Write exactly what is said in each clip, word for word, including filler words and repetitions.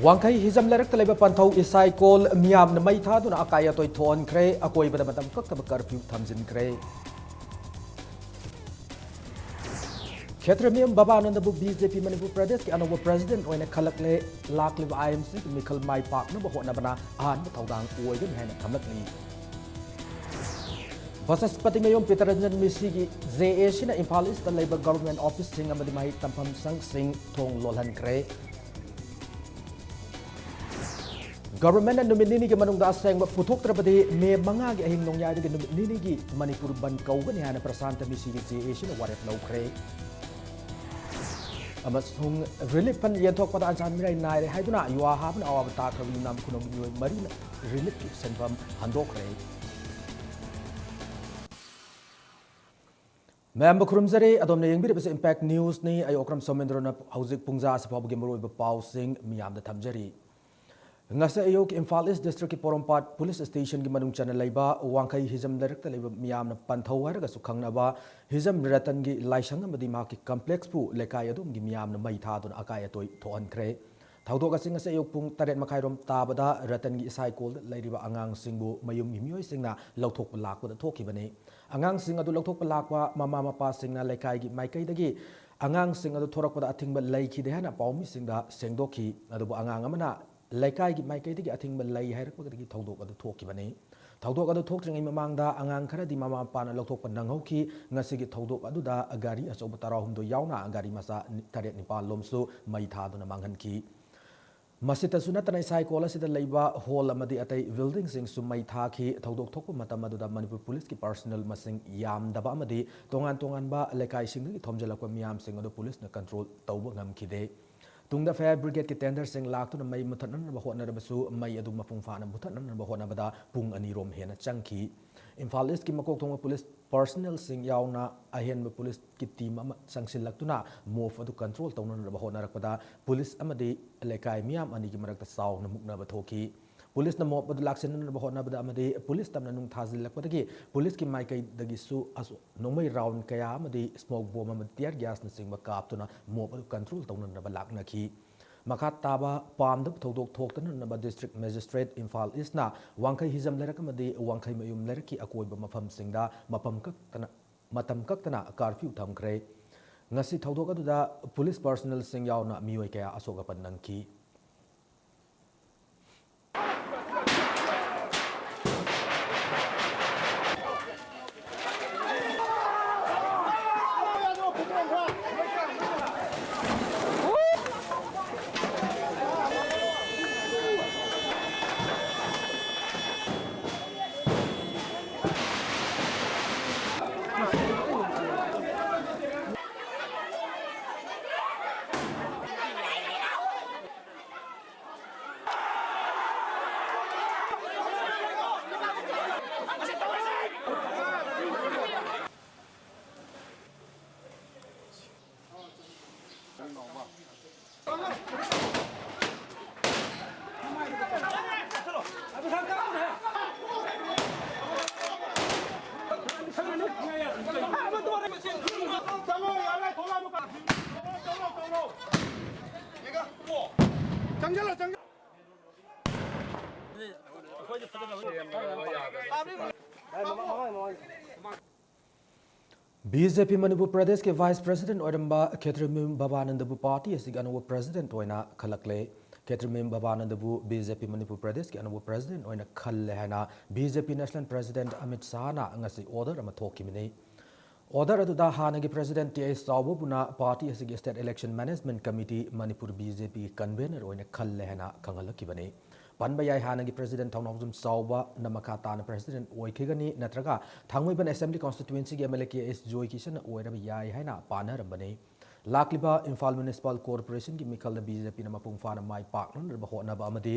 ꯋꯥꯡꯈꯩ ꯍꯤꯖꯝ ꯂꯩꯔꯛꯇ ꯂꯩꯕ ꯄꯟꯊꯧ ꯏꯁꯥꯏꯀꯣꯜ ꯃꯤꯌꯥꯝꯅ ꯃꯩ ꯊꯥꯗꯨꯅ ꯑꯀꯥꯏ ꯑꯇꯣꯏ ꯊꯣꯛꯍꯟꯈ꯭ꯔꯦ꯫ ꯑꯀꯣꯏꯕꯗ ꯃꯇꯝ ꯀꯛꯇꯕ ꯀꯔꯐ꯭ꯌꯨ ꯊꯝꯖꯤꯟꯈ꯭ꯔꯦ꯫ ꯈꯦꯇ꯭ꯔꯃꯌꯨꯝ ꯕꯕꯥꯅꯟꯗꯕꯨ ꯕꯤ ꯖꯦ ꯄꯤ ꯃꯅꯤꯄꯨꯔ ꯄ꯭ꯔꯗꯦꯁꯀꯤ ꯑꯅꯧꯕ ꯄ꯭ꯔꯦꯁꯤꯗꯦꯟꯠ ꯑꯣꯏꯅ ꯈꯜꯂꯛꯂꯦ꯫ ꯂꯥꯛꯂꯤꯕ ꯑꯥꯏ ꯑꯦꯝ ꯁꯤꯒꯤ ꯃꯤꯈꯜ ꯃꯥꯏ ꯄꯥꯛꯅꯕ ꯍꯣꯠꯅꯕꯅ ꯑꯍꯥꯟꯕ ꯊꯧꯗꯥꯡ ꯑꯣꯏꯒꯅꯤ ꯍꯥꯏꯅ ꯊꯝꯂꯛꯂꯤ꯫ ꯕꯁꯁꯄꯇꯤꯃꯌꯨꯝ ꯄꯤꯇꯔꯟꯖꯟ ꯃꯤꯁꯤꯒꯤ ꯖꯦ ꯑꯦ ꯁꯤꯅ ꯏꯝꯐꯥꯜ ꯏꯁꯇ ꯂꯩꯕ ꯒꯚꯔꯟꯃꯦꯟꯠ ꯑꯣꯐꯤꯁꯁꯤꯡ ꯑꯃꯗꯤ ꯃꯍꯩ ꯇꯝꯐꯝ ꯁꯪꯁꯤꯡ ꯊꯣꯡ ꯂꯣꯜꯍꯟꯈ꯭ꯔꯦ꯫ ꯒꯚꯔꯟꯃꯦꯟꯠꯅ ꯅꯨꯃꯤꯠ ꯅꯤꯅꯤꯒꯤ ꯃꯅꯨꯡꯗ ꯑꯁꯦꯡꯕ ꯄꯨꯊꯣꯛꯇ꯭ꯔꯕꯗꯤ ꯃꯦ ꯃꯉꯥꯒꯤ ꯑꯍꯤꯡ ꯅꯣꯡꯌꯥꯏꯗꯒꯤ ꯅꯨꯃꯤꯠ ꯅꯤꯅꯤꯒꯤ ꯃꯅꯤꯄꯨꯔ ꯕꯟꯗ ꯀꯧꯒꯅꯤ ꯍꯥꯏꯅ ꯄ꯭ꯔꯁꯥꯟꯇ ꯃꯤꯁꯤꯒꯤ ꯖꯦ ꯑꯦ ꯁꯤꯅ ꯋꯥꯔꯦꯞ ꯂꯧꯈ꯭ꯔꯦ꯫ ꯑꯃꯁꯨꯡ ꯔꯤꯂꯤꯐ ꯐꯟꯗ ꯌꯦꯟꯊꯣꯛꯄꯗ ꯑꯟꯁꯥꯟ ꯃꯤꯔꯥꯏ ꯅꯥꯏꯔꯦ ꯍꯥꯏꯗꯨꯅ ꯌꯨꯍꯥ ꯍꯥꯞꯄꯅ ꯑꯋꯥꯕ ꯇꯥꯈ꯭ꯔꯕ ꯌꯨꯝꯅꯥꯝ ꯈꯨꯅꯧꯒꯤ ꯃꯤꯑꯣꯏ ꯃꯔꯤꯅ ꯔꯤꯂꯤꯐꯀꯤ ꯁꯦꯟꯐꯝ ꯍꯟꯗꯣꯛꯈ꯭ꯔꯦ꯫ ꯃꯌꯥꯝꯕꯨ ꯈꯨꯔꯨꯝꯖꯔꯤ꯫ ꯑꯗꯣꯝꯅ ꯌꯦꯡꯕꯤꯔꯤꯕꯁꯤ ꯏꯝꯄꯦꯛ ꯅ꯭ꯌꯨꯁꯅꯤ꯫ ꯑꯩ ꯑꯣꯀ꯭ꯔꯝ ꯁꯣꯃꯦꯟꯗ꯭ꯔꯣꯅ ꯍꯧꯖꯤꯛ ꯄꯨꯡꯖꯥ ꯑꯁꯤ ꯐꯥꯎꯕꯒꯤ ꯃꯔꯨꯑꯣꯏꯕ ꯄꯥꯎꯁꯤꯡ ꯃꯤꯌꯥꯝꯗ ꯊꯝꯖꯔꯤ꯫ ꯉꯁꯤ ꯑꯌꯨꯛ ꯏꯝꯐꯥꯜ ꯏꯁ ꯗꯤꯁꯇ꯭ꯔꯤꯛꯀꯤ ꯄꯣꯔꯣꯝꯄꯥꯠ ꯄꯨꯂꯤꯁ ꯁ꯭ꯇꯦꯁꯟꯒꯤ ꯃꯅꯨꯡ ꯆꯟꯅ ꯂꯩꯕ ꯋꯥꯡꯈꯩ ꯍꯤꯖꯝ ꯂꯩꯔꯛꯇ ꯂꯩꯕ ꯃꯤꯌꯥꯝꯅ ꯄꯟꯊꯧ ꯍꯥꯏꯔꯒꯁꯨ ꯈꯪꯅꯕ ꯍꯤꯖꯝ ꯔꯇꯟꯒꯤ ꯂꯥꯏꯁꯪ ꯑꯃꯗꯤ ꯃꯍꯥꯛꯀꯤ ꯀꯝꯄ꯭ꯂꯦꯛꯁꯄꯨ ꯂꯩꯀꯥꯏ ꯑꯗꯨꯝꯒꯤ ꯃꯤꯌꯥꯝꯅ ꯃꯩ ꯊꯥꯗꯨꯅ ꯑꯀꯥꯏ ꯑꯇꯣꯏ ꯊꯣꯛꯍꯟꯈ꯭ꯔꯦ꯫ ꯊꯧꯗꯣꯛ ꯑꯁꯤ ꯉꯁꯤ ꯑꯌꯨꯛ ꯄꯨꯡ ꯇꯔꯦꯠ ꯃꯈꯥꯏꯔꯣꯝ ꯇꯥꯕꯗ ꯔꯇꯟꯒꯤ ꯏꯁꯥꯏꯀꯣꯜꯗ ꯂꯩꯔꯤꯕ ꯑꯉꯥꯡꯁꯤꯡꯕꯨ ꯃꯌꯨꯝꯒꯤ ꯃꯤꯑꯣꯏꯁꯤꯡꯅ ꯂꯧꯊꯣꯛꯄ ꯂꯥꯛꯄꯗ ꯊꯣꯛꯈꯤꯕꯅꯤ꯫ ꯑꯉꯥꯡꯁꯤꯡ ꯑꯗꯨ ꯂꯧꯊꯣꯛꯄ ꯂꯥꯛꯄ ꯃꯃꯥ ꯃꯄꯥꯁꯤꯡꯅ ꯂꯩꯀꯥꯏꯒꯤ ꯃꯥꯏꯀꯩꯗꯒꯤ ꯑꯉꯥꯡꯁꯤꯡ ꯑꯗꯨ ꯊꯣꯔꯛꯄꯗ ꯑꯊꯤꯡꯕ ꯂꯩꯈꯤꯗꯦ ꯍꯥꯏꯅ ꯄꯥꯎꯃꯤꯁꯤꯡꯗ ꯁꯦꯡꯗꯣꯛꯈꯤ꯫ ꯑꯗꯨꯕꯨ ꯑꯉꯥꯡ ꯑꯃꯅ ꯂꯩꯀꯥꯏꯒꯤ ꯃꯥꯏꯀꯩꯗꯒꯤ ꯑꯊꯤꯡꯕ ꯂꯩ ꯍꯥꯏꯔꯛꯄꯗꯒꯤ ꯊꯧꯗꯣꯛ ꯑꯗꯨ ꯊꯣꯛꯈꯤꯕꯅꯤ꯫ ꯊꯧꯗꯣꯛ ꯑꯗꯨ ꯊꯣꯛꯇ꯭ꯔꯤꯉꯩ ꯃꯃꯥꯡꯗ ꯑꯉꯥꯡ ꯈꯔꯗꯤ ꯃꯃꯥ ꯃꯄꯥꯅ ꯂꯧꯊꯣꯛꯄ ꯅꯪꯍꯧꯈꯤ꯫ ꯉꯁꯤꯒꯤ ꯊꯧꯗꯣꯛ ꯑꯗꯨꯗ ꯒꯥꯔꯤ ꯑꯆꯧꯕ ꯇꯔꯥꯍꯨꯝꯗꯣꯏ ꯌꯥꯎꯅ ꯒꯥꯔꯤ ꯃꯆꯥ ꯇꯔꯦꯠ ꯅꯤꯄꯥꯜ ꯂꯣꯝꯁꯨ ꯃꯩ ꯊꯥꯗꯨꯅ ꯃꯥꯡꯍꯟꯈꯤ꯫ ꯃꯁꯤꯇꯁꯨ ꯅꯠꯇꯅ ꯏꯁꯥꯏꯀꯣꯜ ꯑꯁꯤꯗ ꯂꯩꯕ ꯍꯣꯜ ꯑꯃꯗꯤ ꯑꯇꯩ ꯕꯤꯜꯗꯤꯡꯁꯤꯡꯁꯨ ꯃꯩ ꯊꯥꯈꯤ꯫ ꯊꯧꯗꯣꯛ ꯊꯣꯛꯄ ꯃꯇꯝ ꯑꯗꯨꯗ ꯃꯅꯤꯄꯨꯔ ꯄꯨꯂꯤꯁꯀꯤ ꯄꯔꯁꯅꯦꯜ ꯃꯁꯤꯡ ꯌꯥꯝꯗꯕ ꯑꯃꯗꯤ ꯇꯣꯉꯥꯟ ꯇꯣꯉꯥꯟꯕ ꯂꯩꯀꯥꯏꯁꯤꯡꯗꯒꯤ ꯊꯣꯝꯖꯤꯜꯂꯛꯄ ꯃꯤꯌꯥꯝꯁꯤꯡ ꯑꯗꯨ ꯄꯨꯂꯤꯁꯅ ꯀꯟꯇ꯭ꯔꯣꯜ ꯇꯧꯕ ꯉꯝꯈꯤꯗꯦ꯫ ꯇꯨꯡꯗ ꯐꯥꯌꯔ ꯕ꯭ꯔꯤꯒꯦꯗꯀꯤ ꯇꯦꯟꯗꯔꯁꯤꯡ ꯂꯥꯛꯇꯨꯅ ꯃꯩ ꯃꯨꯊꯠꯅꯅꯕ ꯍꯣꯠꯅꯔꯕꯁꯨ ꯃꯩ ꯑꯗꯨ ꯃꯄꯨꯡ ꯐꯥꯅ ꯃꯨꯊꯠꯅꯅꯕ ꯍꯣꯠꯅꯕꯗ ꯄꯨꯡ ꯑꯅꯤꯔꯣꯝ ꯍꯦꯟꯅ ꯆꯪꯈꯤ꯫ ꯏꯝꯐꯥꯜ ꯏꯁꯀꯤ ꯃꯀꯣꯛ ꯊꯣꯡꯕ ꯄꯨꯂꯤꯁ ꯄꯔꯁꯅꯦꯜꯁꯤꯡ ꯌꯥꯎꯅ ꯑꯍꯦꯟꯕ ꯄꯨꯂꯤꯁꯀꯤ ꯇꯤꯝ ꯑꯃ ꯆꯪꯁꯤꯜꯂꯛꯇꯨꯅ ꯃꯣꯞ ꯑꯗꯨ ꯀꯟꯇ꯭ꯔꯣꯜ ꯇꯧꯅꯅꯕ ꯍꯣꯠꯅꯔꯛꯄꯗ ꯄꯨꯂꯤꯁ ꯑꯃꯗꯤ ꯂꯩꯀꯥꯏ ꯃꯤꯌꯥꯝ ꯑꯅꯤꯒꯤ ꯃꯔꯛꯇ ꯆꯥꯎꯅ ꯃꯨꯛꯅꯕ ꯊꯣꯛꯈꯤ꯫ ꯄꯨꯂꯤꯁꯅ ꯃꯣꯞ ꯑꯗꯨ ꯂꯥꯛꯁꯤꯟꯅꯅꯕ ꯍꯣꯠꯅꯕꯗ ꯑꯃꯗꯤ ꯄꯨꯂꯤꯁ ꯇꯝꯅ ꯅꯨꯡ ꯊꯥꯖꯤꯜꯂꯛꯄꯗꯒꯤ ꯄꯨꯂꯤꯁꯀꯤ ꯃꯥꯏꯀꯩꯗꯒꯤꯁꯨ ꯑꯁ-, ꯅꯣꯡꯃꯩ ꯔꯥꯎꯟ ꯀꯌꯥ ꯑꯃꯗꯤ ꯁ꯭ꯃꯣꯛ ꯕꯣꯝ ꯑꯃꯗꯤ ꯇꯤꯌꯔ ꯒ꯭ꯌꯥꯁꯅꯆꯤꯡꯕ ꯀꯥꯞꯇꯨꯅ ꯃꯣꯞ ꯑꯗꯨ ꯀꯟꯇ꯭ꯔꯣꯜ ꯇꯧꯅꯅꯕ ꯂꯥꯛꯅꯈꯤ꯫ ꯃꯈꯥ ꯇꯥꯕ ꯄꯥꯝꯗꯕ ꯊꯧꯗꯣꯛ ꯊꯣꯛꯇꯅꯅꯕ District Magistrate ꯏꯝꯐꯥꯜ ꯏꯁꯅ ꯋꯥꯡꯈꯩ ꯍꯤꯖꯝ ꯂꯩꯔꯛ ꯑꯃꯗꯤ ꯋꯥꯡꯈꯩ ꯃꯌꯨꯝ ꯂꯩꯔꯛꯀꯤ ꯑꯀꯣꯏꯕ ꯃꯐꯝꯁꯤꯡꯗ ꯃꯐꯝ ꯀꯛꯇꯅ, ꯃꯇꯝ ꯀꯛꯇꯅ curfew ꯊꯝꯈ꯭ꯔꯦ꯫ ꯉꯁꯤ ꯊꯧꯗꯣꯛ ꯑꯗꯨꯗ police personnelꯁꯤꯡ ꯌꯥꯎꯅ ꯃꯤꯑꯣꯏ ꯀꯌꯥ ꯑꯁꯣꯛ ꯑꯄꯟ ꯅꯪꯈꯤ꯫ ꯆꯪꯁꯤꯜꯂꯣ, ꯆꯪꯁꯤꯜꯂꯣ꯫ ꯕꯤ ꯖꯦ ꯄꯤ ꯃꯅꯤꯄꯨꯔ ꯄ꯭ꯔꯗꯦꯁꯀꯤ Vice President ꯑꯣꯏꯔꯝꯕ ꯈꯦꯇ꯭ꯔꯤꯃꯌꯨꯝ ꯕꯕꯥꯅꯟꯗꯕꯨ party ꯑꯁꯤꯒꯤ ꯑꯅꯧꯕ President ꯑꯣꯏꯅ ꯈꯜꯂꯛꯂꯦ꯫ ꯈꯦꯇ꯭ꯔꯤꯃꯌꯨꯝ ꯕꯕꯥꯅꯟꯗꯕꯨ ꯕꯤ ꯖꯦ ꯄꯤ ꯃꯅꯤꯄꯨꯔ ꯄ꯭ꯔꯗꯦꯁꯀꯤ ꯑꯅꯧꯕ President ꯑꯣꯏꯅ ꯈꯜꯂꯦ ꯍꯥꯏꯅ ꯕꯤ ꯖꯦ ꯄꯤ National President ꯑꯃꯤꯠ ꯁꯥꯍꯅ ꯉꯁꯤ order ꯑꯃ ꯊꯣꯛꯈꯤꯕꯅꯤ꯫ Order ꯑꯗꯨꯗ ꯍꯥꯟꯅꯒꯤ President ꯇꯤ ꯑꯩꯆ ꯆꯥꯎꯕꯕꯨꯅ party ꯑꯁꯤꯒꯤ State Election Management Committee Manipur B J ꯄꯤꯒꯤ convener ꯑꯣꯏꯅ ꯈꯜꯂꯦ ꯍꯥꯏꯅ ꯈꯪꯍꯜꯂꯛꯈꯤꯕꯅꯤ꯫ ꯄꯟꯕ ꯌꯥꯏ, ꯍꯥꯟꯅꯒꯤ President ꯊꯧꯅꯥꯎꯖꯝ ꯆꯥꯎꯕꯅ ꯃꯈꯥ ꯇꯥꯅ President ꯑꯣꯏꯈꯤꯒꯅꯤ, ꯅꯠꯇ꯭ꯔꯒ ꯊꯥꯡꯃꯩꯕꯟ Assembly Constituencyꯒꯤ M L A ꯀꯦ ꯑꯦꯁ ꯖꯣꯏꯀꯤꯁꯟꯅ ꯑꯣꯏꯔꯕ ꯌꯥꯏ ꯍꯥꯏꯅ ꯄꯥꯅꯔꯝꯕꯅꯤ꯫ ꯂꯥꯛꯂꯤꯕ ꯏꯝꯐꯥꯜ Municipal Corporationꯒꯤ ꯃꯤꯈꯜꯗ ꯕꯤ ꯖꯦ ꯄꯤꯅ ꯃꯄꯨꯡ ꯐꯥꯅ ꯃꯥꯏ ꯄꯥꯛꯅꯅꯕ ꯍꯣꯠꯅꯕ ꯑꯃꯗꯤ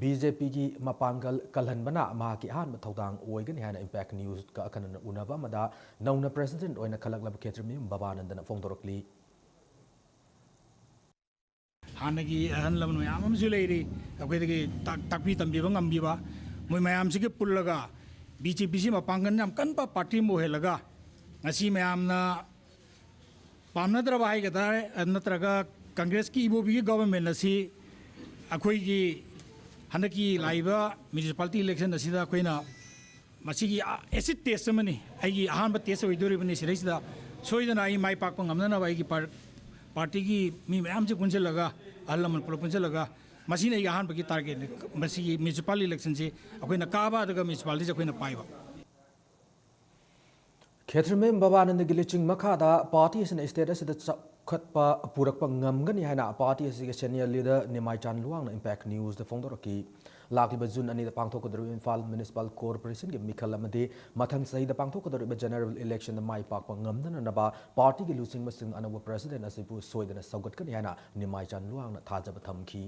ꯕꯤ ꯖꯦ ꯄꯤꯒꯤ ꯃꯄꯥꯡꯒꯜ ꯀꯜꯍꯟꯕꯅ ꯃꯍꯥꯛꯀꯤ ꯑꯍꯥꯟꯕ ꯊꯧꯗꯥꯡ ꯑꯣꯏꯒꯅꯤ ꯍꯥꯏꯅ Impact Newsꯀ ꯑꯈꯟꯅꯅ ꯎꯅꯕ ꯑꯃꯗ ꯅꯧꯅ President ꯑꯣꯏꯅ ꯈꯜꯂꯛꯂꯕ ꯈꯦꯇ꯭ꯔꯤꯃꯌꯨꯝ ꯕꯕꯥꯅꯟꯗꯅ ꯐꯣꯡꯗꯣꯔꯛꯂꯤ꯫ ꯍꯥꯟꯅꯒꯤ ꯑꯍꯜ ꯂꯃꯟ ꯃꯌꯥꯝ ꯑꯃꯁꯨ ꯂꯩꯔꯤ, ꯑꯩꯈꯣꯏꯗꯒꯤ ꯇꯥꯛ-, ꯇꯥꯛꯄꯤ ꯇꯝꯕꯤꯕ ꯉꯝꯕꯤꯕ, ꯃꯣꯏ ꯃꯌꯥꯝꯁꯤꯒ ꯄꯨꯜꯂꯒ ꯕꯤ ꯖꯦ ꯄꯤꯁꯤ ꯃꯄꯥꯡꯒꯜ ꯌꯥꯝ ꯀꯟꯕ party ꯑꯃ ꯑꯣꯏꯍꯜꯂꯒ, ꯉꯁꯤ ꯃꯌꯥꯝꯅ ꯄꯥꯝꯅꯗ꯭ꯔꯕ ꯍꯥꯏꯒꯗ꯭ꯔꯥ, ꯅꯠꯇ꯭ꯔꯒ ꯀꯪꯒ꯭ꯔꯦꯁꯀꯤ ꯏꯕꯣꯕꯤꯒꯤ ꯒꯣꯕꯔꯃꯦꯟ ꯑꯁꯤ ꯑꯩꯈꯣꯏꯒꯤ ꯍꯟꯗꯛꯀꯤ ꯂꯥꯛꯏꯕ ꯃ꯭ꯌꯨꯅꯤꯁꯤꯄꯥꯂꯤꯇꯤ ꯏꯂꯦꯛꯁꯟ ꯑꯁꯤꯗ ꯑꯩꯈꯣꯏꯅ ꯃꯁꯤꯒꯤ ꯑꯦꯁꯤꯗ ꯇꯦꯁ ꯑꯃꯅꯤ, ꯑꯩꯒꯤ ꯑꯍꯥꯟꯕ ꯇꯦꯁ ꯑꯣꯏꯗꯣꯔꯤꯕꯅꯤ꯫ ꯁꯤꯗꯩꯁꯤꯗ ꯁꯣꯏꯗꯅ ꯑꯩ ꯃꯥꯏ ꯄꯥꯛꯄ ꯉꯝꯅꯅꯕ ꯑꯩꯒꯤ ꯄꯥꯔ-, ꯄꯥꯔꯇꯤꯒꯤ ꯃꯤ ꯃꯌꯥꯝꯁꯦ ꯄꯨꯟꯁꯤꯜꯂꯒ, ꯑꯍꯜ ꯂꯃꯟ ꯄꯨꯂꯞ ꯄꯨꯟꯁꯤꯜꯂꯒ, ꯃꯁꯤꯅ ꯑꯩꯒꯤ ꯑꯍꯥꯟꯕꯒꯤ ꯇꯥꯔꯒꯦꯠꯅꯤ꯫ ꯃꯁꯤꯒꯤ ꯃ꯭ꯌꯨꯅꯤꯁꯤꯄꯥꯜ ꯏꯂꯦꯛꯁꯟꯁꯤ ꯑꯩꯈꯣꯏꯅ ꯀꯥꯕ, ꯑꯗꯨꯒ ꯃ꯭ꯌꯨꯅꯤꯁꯤꯄꯥꯂꯤꯇꯤꯁꯦ ꯑꯩꯈꯣꯏꯅ ꯄꯥꯏꯕ꯫ ꯈꯦꯇ꯭ꯔꯤꯃꯌꯨꯝ ꯕꯕꯥꯅꯟꯗꯒꯤ ꯂꯨꯆꯤꯡ ꯃꯈꯥꯗ ꯄꯥꯔꯇꯤ ꯑꯁꯤꯅ ꯁ꯭ꯇꯦꯠ ꯑꯁꯤꯗ ꯆꯥꯎꯈꯠꯄ ꯄꯨꯔꯛꯄ ꯉꯝꯒꯅꯤ ꯍꯥꯏꯅ ꯄꯥꯔꯇꯤ ꯑꯁꯤꯒꯤ ꯁꯦꯅꯤꯌꯔ ꯂꯤꯗꯔ ꯅꯤꯃꯥꯏꯆꯥꯟ ꯂꯨꯋꯥꯡꯅ ꯏꯝꯄꯦꯛ ꯅ꯭ꯌꯨꯁꯇ ꯐꯣꯡꯗꯣꯔꯛꯈꯤ꯫ ꯂꯥꯛꯂꯤꯕ ꯖꯨꯟ ꯑꯅꯤꯗ ꯄꯥꯡꯊꯣꯛꯀꯗꯧꯔꯤꯕ ꯏꯝꯐꯥꯜ ꯃ꯭ꯌꯨꯅꯤꯁꯤꯄꯥꯜ ꯀꯣꯔꯄꯣꯔꯦꯁꯟꯒꯤ ꯃꯤꯈꯜ ꯑꯃꯗꯤ ꯃꯊꯪ ꯆꯍꯤꯗ ꯄꯥꯡꯊꯣꯛꯀꯗꯧꯔꯤꯕ ꯖꯦꯅꯔꯦꯜ ꯏꯂꯦꯛꯁꯟꯗ ꯃꯥꯏ ꯄꯥꯛꯄ ꯉꯝꯅꯅꯕ ꯄꯥꯔꯇꯤꯒꯤ ꯂꯨꯆꯤꯡꯕꯁꯤꯡ ꯑꯅꯧꯕ ꯄ꯭ꯔꯁꯤꯗꯦꯟ ꯑꯁꯤꯕꯨ ꯁꯣꯏꯗꯅ ꯁꯧꯒꯠꯀꯅꯤ ꯍꯥꯏꯅ ꯅꯤꯃꯥꯏꯆꯥꯟ ꯂꯨꯋꯥꯡꯅ ꯊꯥꯖꯕ ꯊꯝꯈꯤ꯫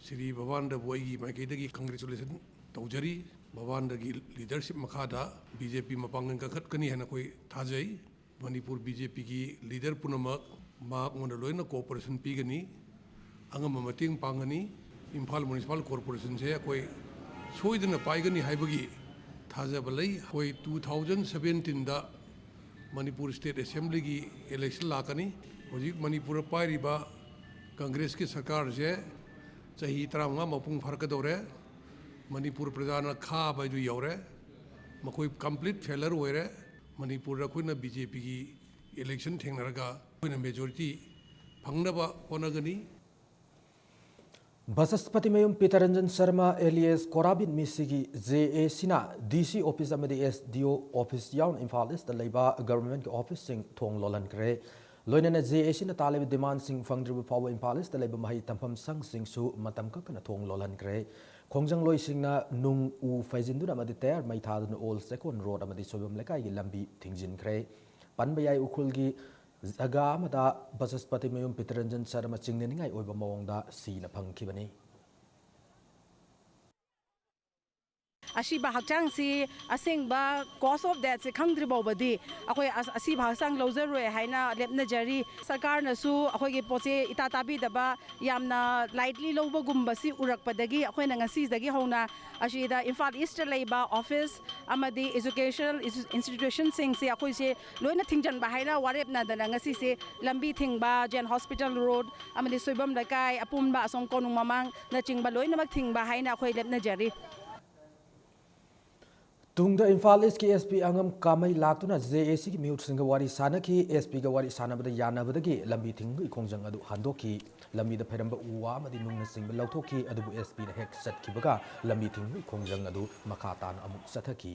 ꯁ꯭ꯔꯤ ꯕꯕꯥꯟꯗꯕꯨ ꯑꯩꯒꯤ ꯃꯥꯏꯀꯩꯗꯒꯤ ꯀꯪꯒ꯭ꯔꯦꯆꯨꯂꯦꯁꯟ ꯇꯧꯖꯔꯤ꯫ ꯕꯕꯥꯟꯗꯒꯤ ꯂꯤꯗꯔꯁꯤꯞ ꯃꯈꯥꯗ ꯕꯤ ꯖꯦ ꯄꯤ ꯃꯄꯥꯡꯒꯜ ꯀꯟꯈꯠꯀꯅꯤ ꯍꯥꯏꯅ ꯑꯩꯈꯣꯏ ꯊꯥꯖꯩ꯫ ꯃꯅꯤꯄꯨꯔ ꯕꯤ ꯖꯦ ꯄꯤꯒꯤ ꯂꯤꯗꯔ ꯄꯨꯝꯅꯃꯛ ꯃꯍꯥꯛꯉꯣꯟꯗ ꯂꯣꯏꯅ ꯀꯣꯑꯣꯄꯔꯦꯁꯟ ꯄꯤꯒꯅꯤ, ꯑꯉꯝꯕ ꯃꯇꯦꯡ ꯄꯥꯡꯒꯅꯤ꯫ ꯏꯝꯐꯥꯜ ꯃ꯭ꯌꯨꯅꯤꯁꯤꯄꯥꯜ ꯀꯣꯔꯄꯣꯔꯦꯁꯟꯁꯦ ꯑꯩꯈꯣꯏ ꯁꯣꯏꯗꯅ ꯄꯥꯏꯒꯅꯤ ꯍꯥꯏꯕꯒꯤ ꯊꯥꯖꯕ ꯂꯩ꯫ ꯑꯩꯈꯣꯏ ꯇꯨ ꯊꯥꯎꯖꯟ ꯁꯕꯦꯟꯇꯤꯟꯗ ꯃꯅꯤꯄꯨꯔ ꯁ꯭ꯇꯦꯠ ꯑꯦꯁꯦꯝꯕ꯭ꯂꯤꯒꯤ ꯏꯂꯦꯛꯁꯟ ꯂꯥꯛꯀꯅꯤ꯫ ꯍꯧꯖꯤꯛ ꯃꯅꯤꯄꯨꯔꯗ ꯄꯥꯏꯔꯤꯕ ꯀꯪꯒ꯭ꯔꯦꯁꯀꯤ ꯁꯔꯀꯥꯔꯁꯦ ꯆꯍꯤ ꯇꯔꯥꯃꯉꯥ ꯃꯄꯨꯡ ꯐꯥꯔꯛꯀꯗꯧꯔꯦ꯫ ꯃꯅꯤꯄꯨꯔ ꯄ꯭ꯔꯖꯥꯅ ꯈꯥꯕ ꯍꯥꯏꯗꯨ ꯌꯧꯔꯦ꯫ ꯃꯈꯣꯏ ꯀꯝꯄ꯭ꯂꯤꯠ ꯐꯦꯂꯔ ꯑꯣꯏꯔꯦ꯫ ꯃꯅꯤꯄꯨꯔꯗ ꯑꯩꯈꯣꯏꯅ ꯕꯤ ꯖꯦ ꯄꯤꯒꯤ ꯏꯂꯦꯛꯁꯟ ꯊꯦꯡꯅꯔꯒ ꯑꯩꯈꯣꯏꯅ ꯃꯦꯖꯣꯔꯤꯇꯤ ꯐꯪꯅꯕ ꯍꯣꯠꯅꯒꯅꯤ꯫ ꯕꯆꯁꯄꯇꯤꯃꯌꯨꯝ ꯄꯤꯇꯔꯟꯖꯟ ꯁꯔꯃ ꯑꯦꯂꯤꯌꯥꯁ ꯀꯣꯔꯥꯕꯤꯟ ꯃꯤꯁꯤꯒꯤ ꯖꯦ ꯑꯦ ꯁꯤꯅ ꯗꯤ ꯁꯤ ꯑꯣꯐꯤꯁ ꯑꯃꯗꯤ ꯑꯦꯁ ꯗꯤ ꯑꯣ ꯑꯣꯐꯤꯁ ꯌꯥꯎꯅ ꯏꯝꯐꯥꯜ ꯏꯁꯇ ꯂꯩꯕ ꯒꯚꯔꯟꯃꯦꯟꯠꯀꯤ ꯑꯣꯐꯤꯁꯁꯤꯡ ꯊꯣꯡ ꯂꯣꯜꯍꯟꯈ꯭ꯔꯦ꯫ ꯂꯣꯏꯅꯅ ꯖꯦ ꯑꯦ ꯁꯤꯅ ꯇꯥꯜꯂꯤꯕ ꯗꯤꯃꯥꯟꯁꯤꯡ ꯐꯪꯗ꯭ꯔꯤꯕ ꯐꯥꯎꯕ ꯏꯝꯐꯥꯜ ꯏꯁꯇ ꯂꯩꯕ ꯃꯍꯩ ꯇꯝꯐꯝ ꯁꯪꯁꯤꯡꯁꯨ ꯃꯇꯝ ꯀꯛꯇꯅ ꯊꯣꯡ ꯂꯣꯜꯍꯟꯈ꯭ꯔꯦ꯫ ꯈꯣꯡꯖꯪꯂꯣꯏꯁꯤꯡꯅ ꯅꯨꯡ ꯎ ꯐꯩꯖꯤꯟꯗꯨꯅ ꯑꯃꯗꯤ ꯇꯌꯥꯔ ꯃꯩ ꯊꯥꯗꯨꯅ ꯑꯣꯜ ꯆꯦꯛꯀꯣꯟ ꯔꯣꯗ ꯑꯃꯗꯤ ꯁꯣꯏꯕꯝ ꯂꯩꯀꯥꯏꯒꯤ ꯂꯝꯕꯤ ꯊꯤꯡꯖꯤꯟꯈ꯭ꯔꯦ꯫ ꯄꯟꯕ ꯌꯥꯏ, ꯎꯈ꯭ꯔꯨꯜꯒꯤ ꯖꯒꯥ ꯑꯃꯗ ꯕꯆꯁꯄꯇꯤꯃꯌꯨꯝ ꯄꯤꯇꯔꯟꯖꯟ ꯁꯔꯃ ꯆꯤꯡꯅꯅꯤꯡꯉꯥꯏ ꯑꯣꯏꯕ ꯃꯑꯣꯡꯗ ꯁꯤꯅ ꯐꯪꯈꯤꯕꯅꯤ꯫ ꯑꯁꯤꯕ ꯍꯛꯆꯥꯡꯁꯤ ꯑꯁꯦꯡꯕ cause of deathꯁꯦ ꯈꯪꯗ꯭ꯔꯤ ꯐꯥꯎꯕꯗꯤ ꯑꯩꯈꯣꯏ ꯑꯁ-, ꯑꯁꯤꯕ ꯍꯛꯆꯥꯡ ꯂꯧꯖꯔꯣꯏ ꯍꯥꯏꯅ ꯂꯦꯞꯅꯖꯔꯤ꯫ ꯁꯔꯀꯥꯔꯅꯁꯨ ꯑꯩꯈꯣꯏꯒꯤ ꯄꯣꯠꯁꯦ ꯏꯇꯥ ꯇꯥꯕꯤꯗꯕ, ꯌꯥꯝꯅ lightly ꯂꯧꯕꯒꯨꯝꯕꯁꯤ ꯎꯔꯛꯄꯗꯒꯤ ꯑꯩꯈꯣꯏꯅ ꯉꯁꯤꯗꯒꯤ ꯍꯧꯅ ꯑꯁꯤꯗ ꯏꯝꯐꯥꯜ ꯏꯁꯇ ꯂꯩꯕ office ꯑꯃꯗꯤ educational institutionꯁꯤꯡꯁꯦ ꯑꯩꯈꯣꯏꯁꯦ ꯂꯣꯏꯅ ꯊꯤꯡꯖꯤꯟꯕ ꯍꯥꯏꯅ ꯋꯥꯔꯦꯞꯅꯗꯅ ꯉꯁꯤꯁꯦ ꯂꯝꯕꯤ ꯊꯤꯡꯕ, ꯖꯦꯟ ꯍꯣꯁꯄꯤꯇꯥꯜ ꯔꯣꯗ ꯑꯃꯗꯤ ꯁꯣꯏꯕꯝ ꯂꯩꯀꯥꯏ ꯑꯄꯨꯟꯕ ꯑꯁꯣꯝ ꯀꯣꯅꯨꯡ ꯃꯃꯥꯡꯅꯆꯤꯡꯕ ꯂꯣꯏꯅꯃꯛ ꯊꯤꯡꯕ ꯍꯥꯏꯅ ꯑꯩꯈꯣꯏ ꯂꯦꯞꯅꯖꯔꯤ꯫ ꯇꯨꯡꯗ ꯏꯝꯐꯥꯜ ꯏꯁꯀꯤ S P ꯑꯉꯝ ꯀꯥꯃꯩ ꯂꯥꯛꯇꯨꯅ J A Cꯒꯤ ꯃꯤꯍꯨꯠꯁꯤꯡꯒ ꯋꯥꯔꯤ ꯁꯥꯅꯈꯤ꯫ S Pꯒ ꯋꯥꯔꯤ ꯁꯥꯅꯕꯗ ꯌꯥꯅꯕꯗꯒꯤ ꯂꯝꯕꯤ ꯊꯤꯡꯕꯒꯤ ꯈꯣꯡꯖꯪ ꯑꯗꯨ ꯍꯟꯗꯣꯛꯈꯤ꯫ ꯂꯝꯕꯤꯗ ꯐꯩꯔꯝꯕ ꯎ ꯋꯥ ꯑꯃꯗꯤ ꯅꯨꯡꯅꯆꯤꯡꯕ ꯂꯧꯊꯣꯛꯈꯤ, ꯑꯗꯨꯕꯨ S Pꯅ ꯍꯦꯛ ꯆꯠꯈꯤꯕꯒ ꯂꯝꯕꯤ ꯊꯤꯡꯕꯒꯤ ꯈꯣꯡꯖꯪ ꯑꯗꯨ ꯃꯈꯥ ꯇꯥꯅ ꯑꯃꯨꯛ ꯆꯠꯊꯈꯤ꯫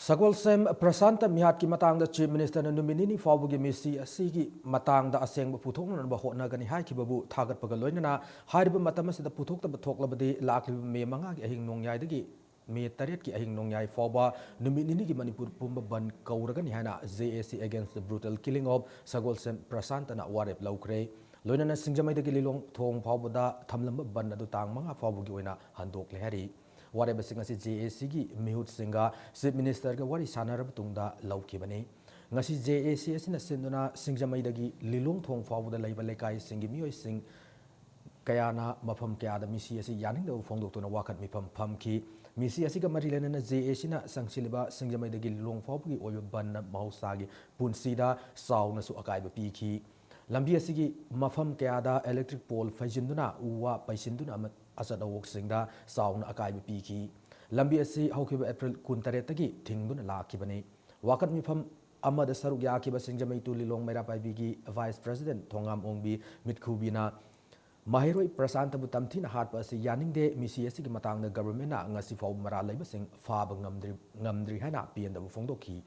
ꯁꯒꯣꯜꯁꯦꯝ ꯄ꯭ꯔꯁꯥꯟꯇ ꯃꯤꯍꯥꯠꯀꯤ ꯃꯇꯥꯡꯗ Chief Ministerꯅ ꯅꯨꯃꯤꯠ ꯅꯤꯅꯤ ꯐꯥꯎꯕꯒꯤ ꯃꯤꯁꯤ ꯑꯁꯤꯒꯤ ꯃꯇꯥꯡꯗ ꯑꯁꯦꯡꯕ ꯄꯨꯊꯣꯛꯅꯅꯕ ꯍꯣꯠꯅꯒꯅꯤ ꯍꯥꯏꯈꯤꯕꯕꯨ ꯊꯥꯒꯠꯄꯒ ꯂꯣꯏꯅꯅ ꯍꯥꯏꯔꯤꯕ ꯃꯇꯝ ꯑꯁꯤꯗ ꯄꯨꯊꯣꯛꯇꯕ ꯊꯣꯛꯂꯕꯗꯤ ꯂꯥꯛꯂꯤꯕ ꯃꯦ ꯃꯉꯥꯒꯤ ꯑꯍꯤꯡ ꯅꯣꯡꯌꯥꯏꯗꯒꯤ ꯃꯦ ꯇꯔꯦꯠꯀꯤ ꯑꯍꯤꯡ ꯅꯣꯡꯌꯥꯏ ꯐꯥꯎꯕ ꯅꯨꯃꯤꯠ ꯅꯤꯅꯤꯒꯤ ꯃꯅꯤꯄꯨꯔ ꯄꯨꯝꯕ ꯕꯟ ꯀꯧꯔꯒꯅꯤ ꯍꯥꯏꯅ J A C Against the Brutal Killing of ꯁꯒꯣꯜꯁꯦꯝ ꯄ꯭ꯔꯁꯥꯟꯇꯅ ꯋꯥꯔꯦꯞ ꯂꯧꯈ꯭ꯔꯦ꯫ ꯂꯣꯏꯅꯅ ꯁꯤꯡꯖꯃꯩꯗꯒꯤ ꯂꯤꯂꯣꯡ ꯊꯣꯡ ꯐꯥꯎꯕꯗ ꯊꯝꯂꯝꯕ ꯕꯟ ꯑꯗꯨ ꯇꯥꯡ ꯃꯉꯥ ꯐꯥꯎꯕꯒꯤ ꯑꯣꯏꯅ ꯍꯟꯗꯣꯛꯂꯦ ꯍꯥꯏꯔꯤ꯫ ꯋꯥꯔꯦꯞ ꯑꯁꯤ ꯉꯁꯤ J A Cꯒꯤ ꯃꯤꯍꯨꯠꯁꯤꯡꯒ Chief Ministerꯒ ꯋꯥꯔꯤ ꯁꯥꯟꯅꯔꯕ ꯇꯨꯡꯗ ꯂꯧꯈꯤꯕꯅꯤ꯫ ꯉꯁꯤ J A C ꯑꯁꯤꯅ ꯁꯤꯟꯗꯨꯅ ꯁꯤꯡꯖꯃꯩꯗꯒꯤ ꯂꯤꯂꯣꯡ ꯊꯣꯡ ꯐꯥꯎꯕꯗ ꯂꯩꯕ ꯂꯩꯀꯥꯏꯁꯤꯡꯒꯤ ꯃꯤꯑꯣꯏꯁꯤꯡ ꯀꯌꯥꯅ ꯃꯐꯝ ꯀꯌꯥꯗ ꯃꯤꯁꯤ ꯑꯁꯤ ꯌꯥꯅꯤꯡꯗꯕ ꯐꯣꯡꯗꯣꯛꯇꯨꯅ ꯋꯥꯀꯠ ꯃꯤꯐꯝ ꯐꯝꯈꯤ꯫ ꯃꯤꯁꯤ ꯑꯁꯤꯒ ꯃꯔꯤ ꯂꯩꯅꯅ J A Cꯅ ꯆꯪꯁꯤꯜꯂꯤꯕ ꯁꯤꯡꯖꯃꯩꯗꯒꯤ ꯂꯤꯂꯣꯡ ꯐꯥꯎꯕꯒꯤ ꯑꯣꯏꯕ ꯕꯟꯅ ꯃꯍꯧꯁꯥꯒꯤ ꯄꯨꯟꯁꯤꯗ ꯆꯥꯎꯅꯁꯨ ꯑꯀꯥꯏꯕ ꯄꯤꯈꯤ꯫ ꯂꯝꯕꯤ ꯑꯁꯤꯒꯤ ꯃꯐꯝ ꯀꯌꯥꯗ electric pole ꯐꯩꯖꯤꯟꯗꯨꯅ, ꯎ ꯋꯥ ꯄꯩꯁꯤꯟꯗꯨꯅ ꯑꯃ-, ꯑꯆꯠ ꯑꯋꯣꯛꯁꯤꯡꯗ ꯆꯥꯎꯅ ꯑꯀꯥꯏꯕ ꯄꯤꯈꯤ꯫ ꯂꯝꯕꯤ ꯑꯁꯤ ꯍꯧꯈꯤꯕ April ꯀꯨꯟꯇꯔꯦꯠꯇꯒꯤ ꯊꯤꯡꯗꯨꯅ ꯂꯥꯛꯈꯤꯕꯅꯤ꯫ ꯋꯥꯀꯠ ꯃꯤꯐꯝ ꯑꯃꯗ ꯁꯔꯨꯛ ꯌꯥꯈꯤꯕ ꯁꯤꯡꯖꯃꯩ to ꯂꯤꯂꯣꯡ ꯃꯩꯔꯥ ꯄꯥꯏꯕꯤꯒꯤ Vice President ꯊꯣꯉꯥꯝ ꯑꯣꯡꯕꯤ ꯃꯤꯠꯈꯨꯕꯤꯅ ꯃꯍꯩꯔꯣꯏ ꯄ꯭ꯔꯁꯥꯟꯇꯕꯨ ꯇꯝꯊꯤꯅ ꯍꯥꯠꯄ ꯑꯁꯤ ꯌꯥꯅꯤꯡꯗꯦ, ꯃꯤꯁꯤ ꯑꯁꯤꯒꯤ ꯃꯇꯥꯡꯗ governmentꯅ ꯉꯁꯤ ꯐꯥꯎꯕ ꯃꯔꯥꯜ ꯂꯩꯕꯁꯤꯡ ꯐꯥꯕ ꯉꯝꯗ꯭ꯔꯤ, ꯉꯝꯗ꯭ꯔꯤ ꯍꯥꯏꯅ ꯄꯦꯟꯗꯕ ꯐꯣꯡꯗꯣꯛꯈꯤ꯫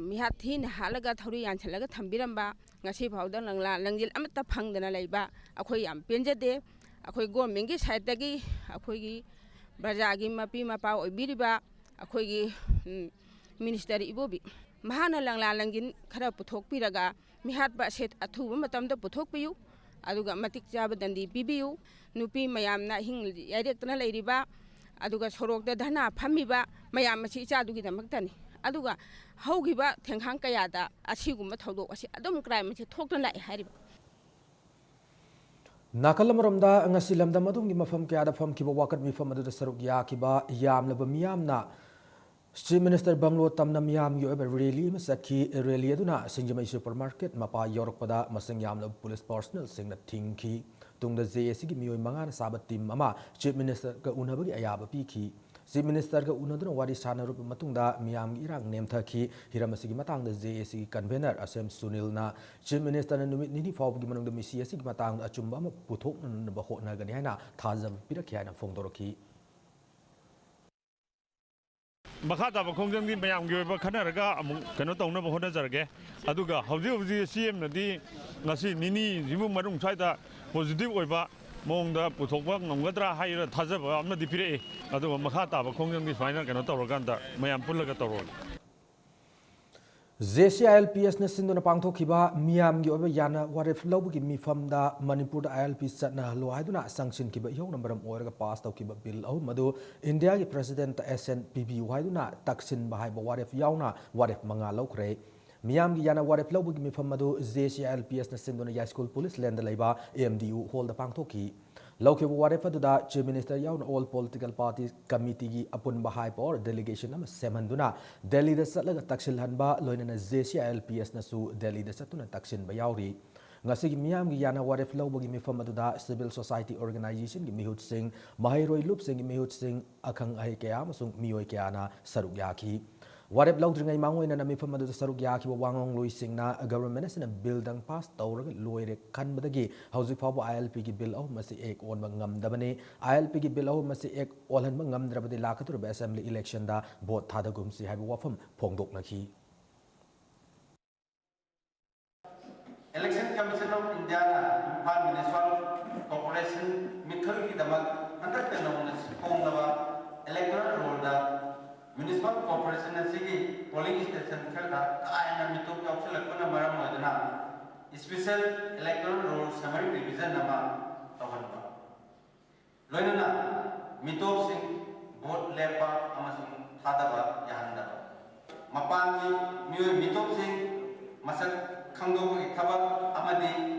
ꯃꯤꯍꯥꯠ ꯊꯤꯅ ꯍꯥꯠꯂꯒ ꯊꯧꯔꯤ ꯌꯥꯟꯁꯤꯜꯂꯒ ꯊꯝꯕꯤꯔꯝꯕ, ꯉꯁꯤ ꯐꯥꯎꯗ ꯂꯪꯂꯥ ꯂꯪꯖꯤꯜ ꯑꯃꯠꯇ ꯐꯪꯗꯅ ꯂꯩꯕ ꯑꯩꯈꯣꯏ ꯌꯥꯝ ꯄꯦꯟꯖꯗꯦ꯫ ꯑꯩꯈꯣꯏ governmentꯀꯤ sideꯇꯒꯤ ꯑꯩꯈꯣꯏꯒꯤ ꯄ꯭ꯔꯖꯥꯒꯤ ꯃꯄꯤ ꯃꯄꯥ ꯑꯣꯏꯕꯤꯔꯤꯕ ꯑꯩꯈꯣꯏꯒꯤ, ꯎꯝ, minister ꯏꯕꯣꯕꯤ ꯃꯍꯥꯛꯅ ꯂꯪꯂꯥ ꯂꯪꯖꯤꯟ ꯈꯔ ꯄꯨꯊꯣꯛꯄꯤꯔꯒ ꯃꯤꯍꯥꯠꯄ ꯑꯁꯦ ꯑꯊꯨꯕ ꯃꯇꯝꯗ ꯄꯨꯊꯣꯛꯄꯤꯌꯨ, ꯑꯗꯨꯒ ꯃꯇꯤꯛ ꯆꯥꯕ ꯗꯟꯗꯤ ꯄꯤꯕꯤꯌꯨ꯫ ꯅꯨꯄꯤ ꯃꯌꯥꯝꯅ ꯑꯍꯤꯡ ꯌꯥꯏꯔꯦꯛꯇꯅ ꯂꯩꯔꯤꯕ, ꯑꯗꯨꯒ ꯁꯣꯔꯣꯛꯇ ꯙꯔꯅꯥ ꯐꯝꯃꯤꯕ ꯃꯌꯥꯝ ꯑꯁꯤ ꯏꯆꯥꯗꯨꯒꯤꯗꯃꯛꯇꯅꯤ꯫ ꯑꯗꯨꯒ ꯍꯧꯈꯤꯕ ꯊꯦꯡꯈꯥꯡ ꯀꯌꯥꯗ ꯑꯁꯤꯒꯨꯝꯕ ꯊꯧꯗꯣꯛ ꯑꯁꯤ ꯑꯗꯨꯝ, ꯀ꯭ꯔꯥꯏꯝ ꯑꯁꯤ ꯊꯣꯛꯇꯨꯅ ꯂꯥꯛꯑꯦ ꯍꯥꯏꯔꯤꯕ꯫ ꯅꯥꯀꯜ ꯑꯃꯔꯣꯝꯗ, ꯉꯁꯤ ꯂꯝꯗꯝ ꯑꯗꯨꯒꯤ ꯃꯐꯝ ꯀꯌꯥꯗ ꯐꯝꯈꯤꯕ ꯋꯥꯀꯠ ꯃꯤꯐꯝ ꯑꯗꯨꯗ ꯁꯔꯨꯛ ꯌꯥꯈꯤꯕ ꯌꯥꯝꯂꯕ ꯃꯤꯌꯥꯝꯅ ꯆꯤꯐ ꯃꯤꯅꯤꯁꯇꯔ ꯕꯪꯒ꯭ꯂꯣ ꯇꯝꯅ ꯃꯤꯌꯥꯝꯒꯤ ꯑꯣꯏꯕ ꯔꯦꯂꯤ ꯑꯃ ꯆꯠꯈꯤ꯫ ꯔꯦꯂꯤ ꯑꯗꯨꯅ ꯁꯤꯡꯖꯃꯩ ꯁꯨꯄꯔ ꯃꯥꯔꯀꯦꯠ ꯃꯄꯥ ꯌꯧꯔꯛꯄꯗ ꯃꯁꯤꯡ ꯌꯥꯝꯂꯕ ꯄꯨꯂꯤꯁ ꯄꯥꯔꯁꯣꯅꯦꯜꯁꯤꯡꯅ ꯊꯤꯡꯈꯤ꯫ ꯇꯨꯡꯗ ꯖꯦ ꯑꯦ ꯁꯤꯒꯤ ꯃꯤꯑꯣꯏ ꯃꯉꯥꯅ ꯁꯥꯕ ꯇꯤꯝ ꯑꯃ ꯆꯤꯐ ꯃꯤꯅꯤꯁꯇꯔꯒ ꯎꯅꯕꯒꯤ ꯑꯌꯥꯕ ꯄꯤꯈꯤ꯫ ꯆꯤꯐ ꯃꯤꯅꯤꯁꯇꯔꯒ ꯎꯅꯗꯨꯅ ꯋꯥꯔꯤ ꯁꯥꯟꯅꯔꯕ ꯃꯇꯨꯡꯗ ꯃꯤꯌꯥꯝꯒꯤ ꯏꯔꯥꯡ ꯅꯦꯝꯊꯈꯤ꯫ ꯍꯤꯔꯝ ꯑꯁꯤꯒꯤ ꯃꯇꯥꯡꯗ ꯖꯦ ꯑꯦ ꯁꯤꯒꯤ ꯀꯟꯚꯦꯅꯔ ꯑꯁꯦꯝ ꯁꯨꯅꯤꯜꯅ ꯆꯤꯐ ꯃꯤꯅꯤꯁꯇꯔꯅ ꯅꯨꯃꯤꯠ ꯅꯤꯅꯤ ꯐꯥꯎꯕꯒꯤ ꯃꯅꯨꯡꯗ ꯃꯤꯁꯤ ꯑꯁꯤꯒꯤ ꯃꯇꯥꯡꯗ ꯑꯆꯨꯝꯕ ꯑꯃ ꯄꯨꯊꯣꯛꯅꯅꯕ ꯍꯣꯠꯅꯒꯅꯤ ꯍꯥꯏꯅ ꯊꯥꯖꯕ ꯄꯤꯔꯛꯈꯤ ꯍꯥꯏꯅ ꯐꯣꯡꯗꯣꯔꯛꯈꯤ꯫ ꯃꯈꯥ ꯇꯥꯕ ꯈꯣꯡꯖꯪꯗꯤ ꯃꯌꯥꯝꯒꯤ ꯑꯣꯏꯕ ꯈꯟꯅꯔꯒ ꯑꯃꯨꯛ ꯀꯩꯅꯣ ꯇꯧꯅꯕ ꯍꯣꯠꯅꯖꯔꯒꯦ꯫ ꯑꯗꯨꯒ ꯍꯧꯖꯤꯛ ꯍꯧꯖꯤꯛ ꯁꯤ ꯑꯦꯝꯅꯗꯤ ꯉꯁꯤ ꯅꯤꯅꯤꯁꯤꯕꯨ ꯃꯅꯨꯡ ꯁ꯭ꯋꯥꯏꯗ ꯄꯣꯖꯤꯇꯤꯚ ꯑꯣꯏꯕ ꯃꯑꯣꯡꯗ ꯄꯨꯊꯣꯛꯄ ꯉꯝꯒꯗ꯭ꯔꯥ ꯍꯥꯏꯔ ꯊꯥꯖꯕ ꯑꯃꯗꯤ ꯄꯤꯔꯛꯏ꯫ ꯑꯗꯨꯒ ꯃꯈꯥ ꯇꯥꯕ ꯈꯣꯡꯖꯪꯗꯤ ꯁꯨꯃꯥꯏꯅ ꯀꯩꯅꯣ ꯇꯧꯔꯀꯥꯟꯗ ꯃꯌꯥꯝ ꯄꯨꯜꯂꯒ ꯇꯧꯔꯛꯑꯒꯦ꯫ J C I L P ꯑꯦꯁꯅ ꯁꯤꯟꯗꯨꯅ ꯄꯥꯡꯊꯣꯛꯈꯤꯕ ꯃꯤꯌꯥꯝꯒꯤ ꯑꯣꯏꯕ ꯌꯥꯅ ꯋꯥꯔꯦꯞ ꯂꯧꯕꯒꯤ ꯃꯤꯐꯝꯗ ꯃꯅꯤꯄꯨꯔꯗ ꯑꯥꯏ ꯑꯦꯜ ꯄꯤ ꯆꯠꯅꯍꯜꯂꯨ ꯍꯥꯏꯗꯨꯅ ꯆꯪꯁꯤꯟꯈꯤꯕ ꯏꯍꯧꯅ ꯃꯔꯝ ꯑꯣꯏꯔꯒ ꯄꯥꯁ ꯇꯧꯈꯤꯕ ꯕꯤꯜ ꯑꯍꯨꯝ ꯑꯗꯨ ꯏꯟꯗꯤꯌꯥꯒꯤ ꯄ꯭ꯔꯁꯤꯗꯦꯟꯠꯇ ꯑꯦꯁꯦꯟ ꯄꯤꯕꯤꯌꯨ ꯍꯥꯏꯗꯨꯅ ꯇꯛꯁꯤꯟꯕ ꯍꯥꯏꯕ ꯋꯥꯔꯦꯞ ꯌꯥꯎꯅ ꯋꯥꯔꯦꯞ ꯃꯉꯥ ꯂꯧꯈ꯭ꯔꯦ꯫ ꯃꯤꯌꯥꯝꯒꯤ ꯌꯥꯅ ꯋꯥꯔꯦꯞ ꯂꯧꯕꯒꯤ ꯃꯤꯐꯝ ꯑꯗꯨ J C I L P ꯑꯦꯁꯅ ꯁꯤꯟꯗꯨꯅ ꯌꯥꯏꯁ꯭ꯀꯨꯜ ꯄꯨꯂꯤꯁ ꯂꯦꯟꯗ ꯂꯩꯕ ꯑꯦꯝ ꯗꯤ ꯌꯨ ꯍꯣꯜꯗ ꯄꯥꯡꯊꯣꯛꯈꯤ꯫ ꯂꯧꯈꯤꯕ ꯋꯥꯔꯦꯞ ꯑꯗꯨꯗ ꯆꯤꯐ ꯃꯤꯅꯤꯁꯇꯔ ꯌꯥꯎꯅ ꯑꯣꯜ ꯄꯣꯂꯤꯇꯤꯀꯦꯜ ꯄꯥꯔꯇꯤ ꯀꯃꯤꯇꯤꯒꯤ ꯑꯄꯨꯟꯕ ꯍꯥꯏ ꯄꯋꯥꯔ ꯗꯦꯂꯤꯒꯦꯁꯟ ꯑꯃ ꯁꯦꯝꯍꯟꯗꯨꯅ ꯗꯦꯜꯂꯤꯗ ꯆꯠꯂꯒ ꯇꯛꯁꯤꯜꯍꯟꯕ, ꯂꯣꯏꯅꯅ J C I L P ꯑꯦꯁꯅꯁꯨ ꯗꯦꯜꯂꯤꯗ ꯆꯠꯇꯨꯅ ꯇꯛꯁꯤꯟꯕ ꯌꯥꯎꯔꯤ꯫ ꯉꯁꯤꯒꯤ ꯃꯤꯌꯥꯝꯒꯤ ꯌꯥꯅ ꯋꯥꯔꯦꯞ ꯂꯧꯕꯒꯤ ꯃꯤꯐꯝ ꯑꯗꯨꯗ ꯁꯤꯚꯤꯜ ꯁꯣꯁꯥꯏꯇꯤ ꯑꯣꯔꯒꯅꯥꯏꯖꯦꯁꯟꯒꯤ ꯃꯤꯍꯨꯠꯁꯤꯡ, ꯃꯍꯩꯔꯣꯏ ꯂꯨꯞꯁꯤꯡꯒꯤ ꯃꯤꯍꯨꯠꯁꯤꯡ, ꯑꯈꯪ ꯑꯍꯩ ꯀꯌꯥ ꯑꯃꯁꯨꯡ ꯃꯤꯑꯣꯏ ꯀꯌꯥꯅ ꯁꯔꯨꯛ ꯌꯥꯈꯤ꯫ ꯋꯥꯔꯦꯞ ꯂꯧꯗ꯭ꯔꯤꯉꯩ ꯃꯥꯡꯑꯣꯏꯅꯅ ꯃꯤꯐꯝ ꯑꯗꯨꯗ ꯁꯔꯨꯛ ꯌꯥꯈꯤꯕ ꯋꯥ ꯉꯥꯡꯂꯣꯏꯁꯤꯡꯅ ꯒꯚꯔꯟꯃꯦꯟꯠ ꯑꯁꯤꯅ ꯕꯤꯜꯗꯪ ꯄꯥꯁ ꯇꯧꯔꯒ ꯂꯣꯏꯔꯦ ꯈꯟꯕꯗꯒꯤ ꯍꯧꯖꯤꯛ ꯐꯥꯎꯕ ꯑꯥꯏ ꯑꯦꯜ ꯄꯤꯒꯤ ꯕꯤꯜ ꯑꯍꯨꯝ ꯑꯁꯤ ꯑꯦꯛ ꯑꯣꯟꯕ ꯉꯝꯗꯕꯅꯤ꯫ ꯑꯥꯏ ꯑꯦꯜ ꯄꯤꯒꯤ ꯕꯤꯜ ꯑꯍꯨꯝ ꯑꯁꯤ ꯑꯦꯛ ꯑꯣꯜꯍꯟꯕ ꯉꯝꯗ꯭ꯔꯕꯗꯤ ꯂꯥꯛꯀꯗꯧꯔꯤꯕ ꯑꯦꯁꯦꯝꯕ꯭ꯂꯤ ꯏꯂꯦꯛꯁꯟꯗ ꯚꯣꯠ ꯊꯥꯗꯒꯨꯝꯁꯤ ꯍꯥꯏꯕ ꯋꯥꯐꯝ ꯐꯣꯡꯗꯣꯛꯅꯈꯤ꯫ Election Commission of Indiaꯅ Imphal Municipal Corporation ꯃꯤꯈꯜꯒꯤꯗꯃꯛ ꯍꯟꯗꯛꯇ ꯅꯧꯅ ꯁꯤꯟꯐꯣꯡꯂꯕ electoral rollꯗ Municipal Corporation ꯑꯁꯤꯒꯤ ꯄꯣꯂꯤꯡ ꯁ꯭ꯇꯦꯁꯟ ꯈꯔꯗ ꯀꯥ ꯍꯦꯟꯅ ꯃꯤꯇꯣꯞ ꯌꯥꯎꯁꯤꯜꯂꯛꯄꯅ ꯃꯔꯝ ꯑꯣꯏꯗꯨꯅ special electoral roll summary revision ꯑꯃ ꯇꯧꯍꯟꯕ꯫ ꯂꯣꯏꯅꯅ ꯃꯤꯇꯣꯞꯁꯤꯡ ꯚꯣꯠ ꯂꯦꯞꯄ ꯑꯃꯁꯨꯡ ꯊꯥꯗꯕ ꯌꯥꯍꯟꯗꯕ꯫ ꯃꯄꯥꯟꯒꯤ ꯃꯤꯑꯣꯏ ꯃꯤꯇꯣꯞꯁꯤꯡ ꯃꯁꯛ ꯈꯪꯗꯣꯛꯄꯒꯤ ꯊꯕꯛ ꯑꯃꯗꯤ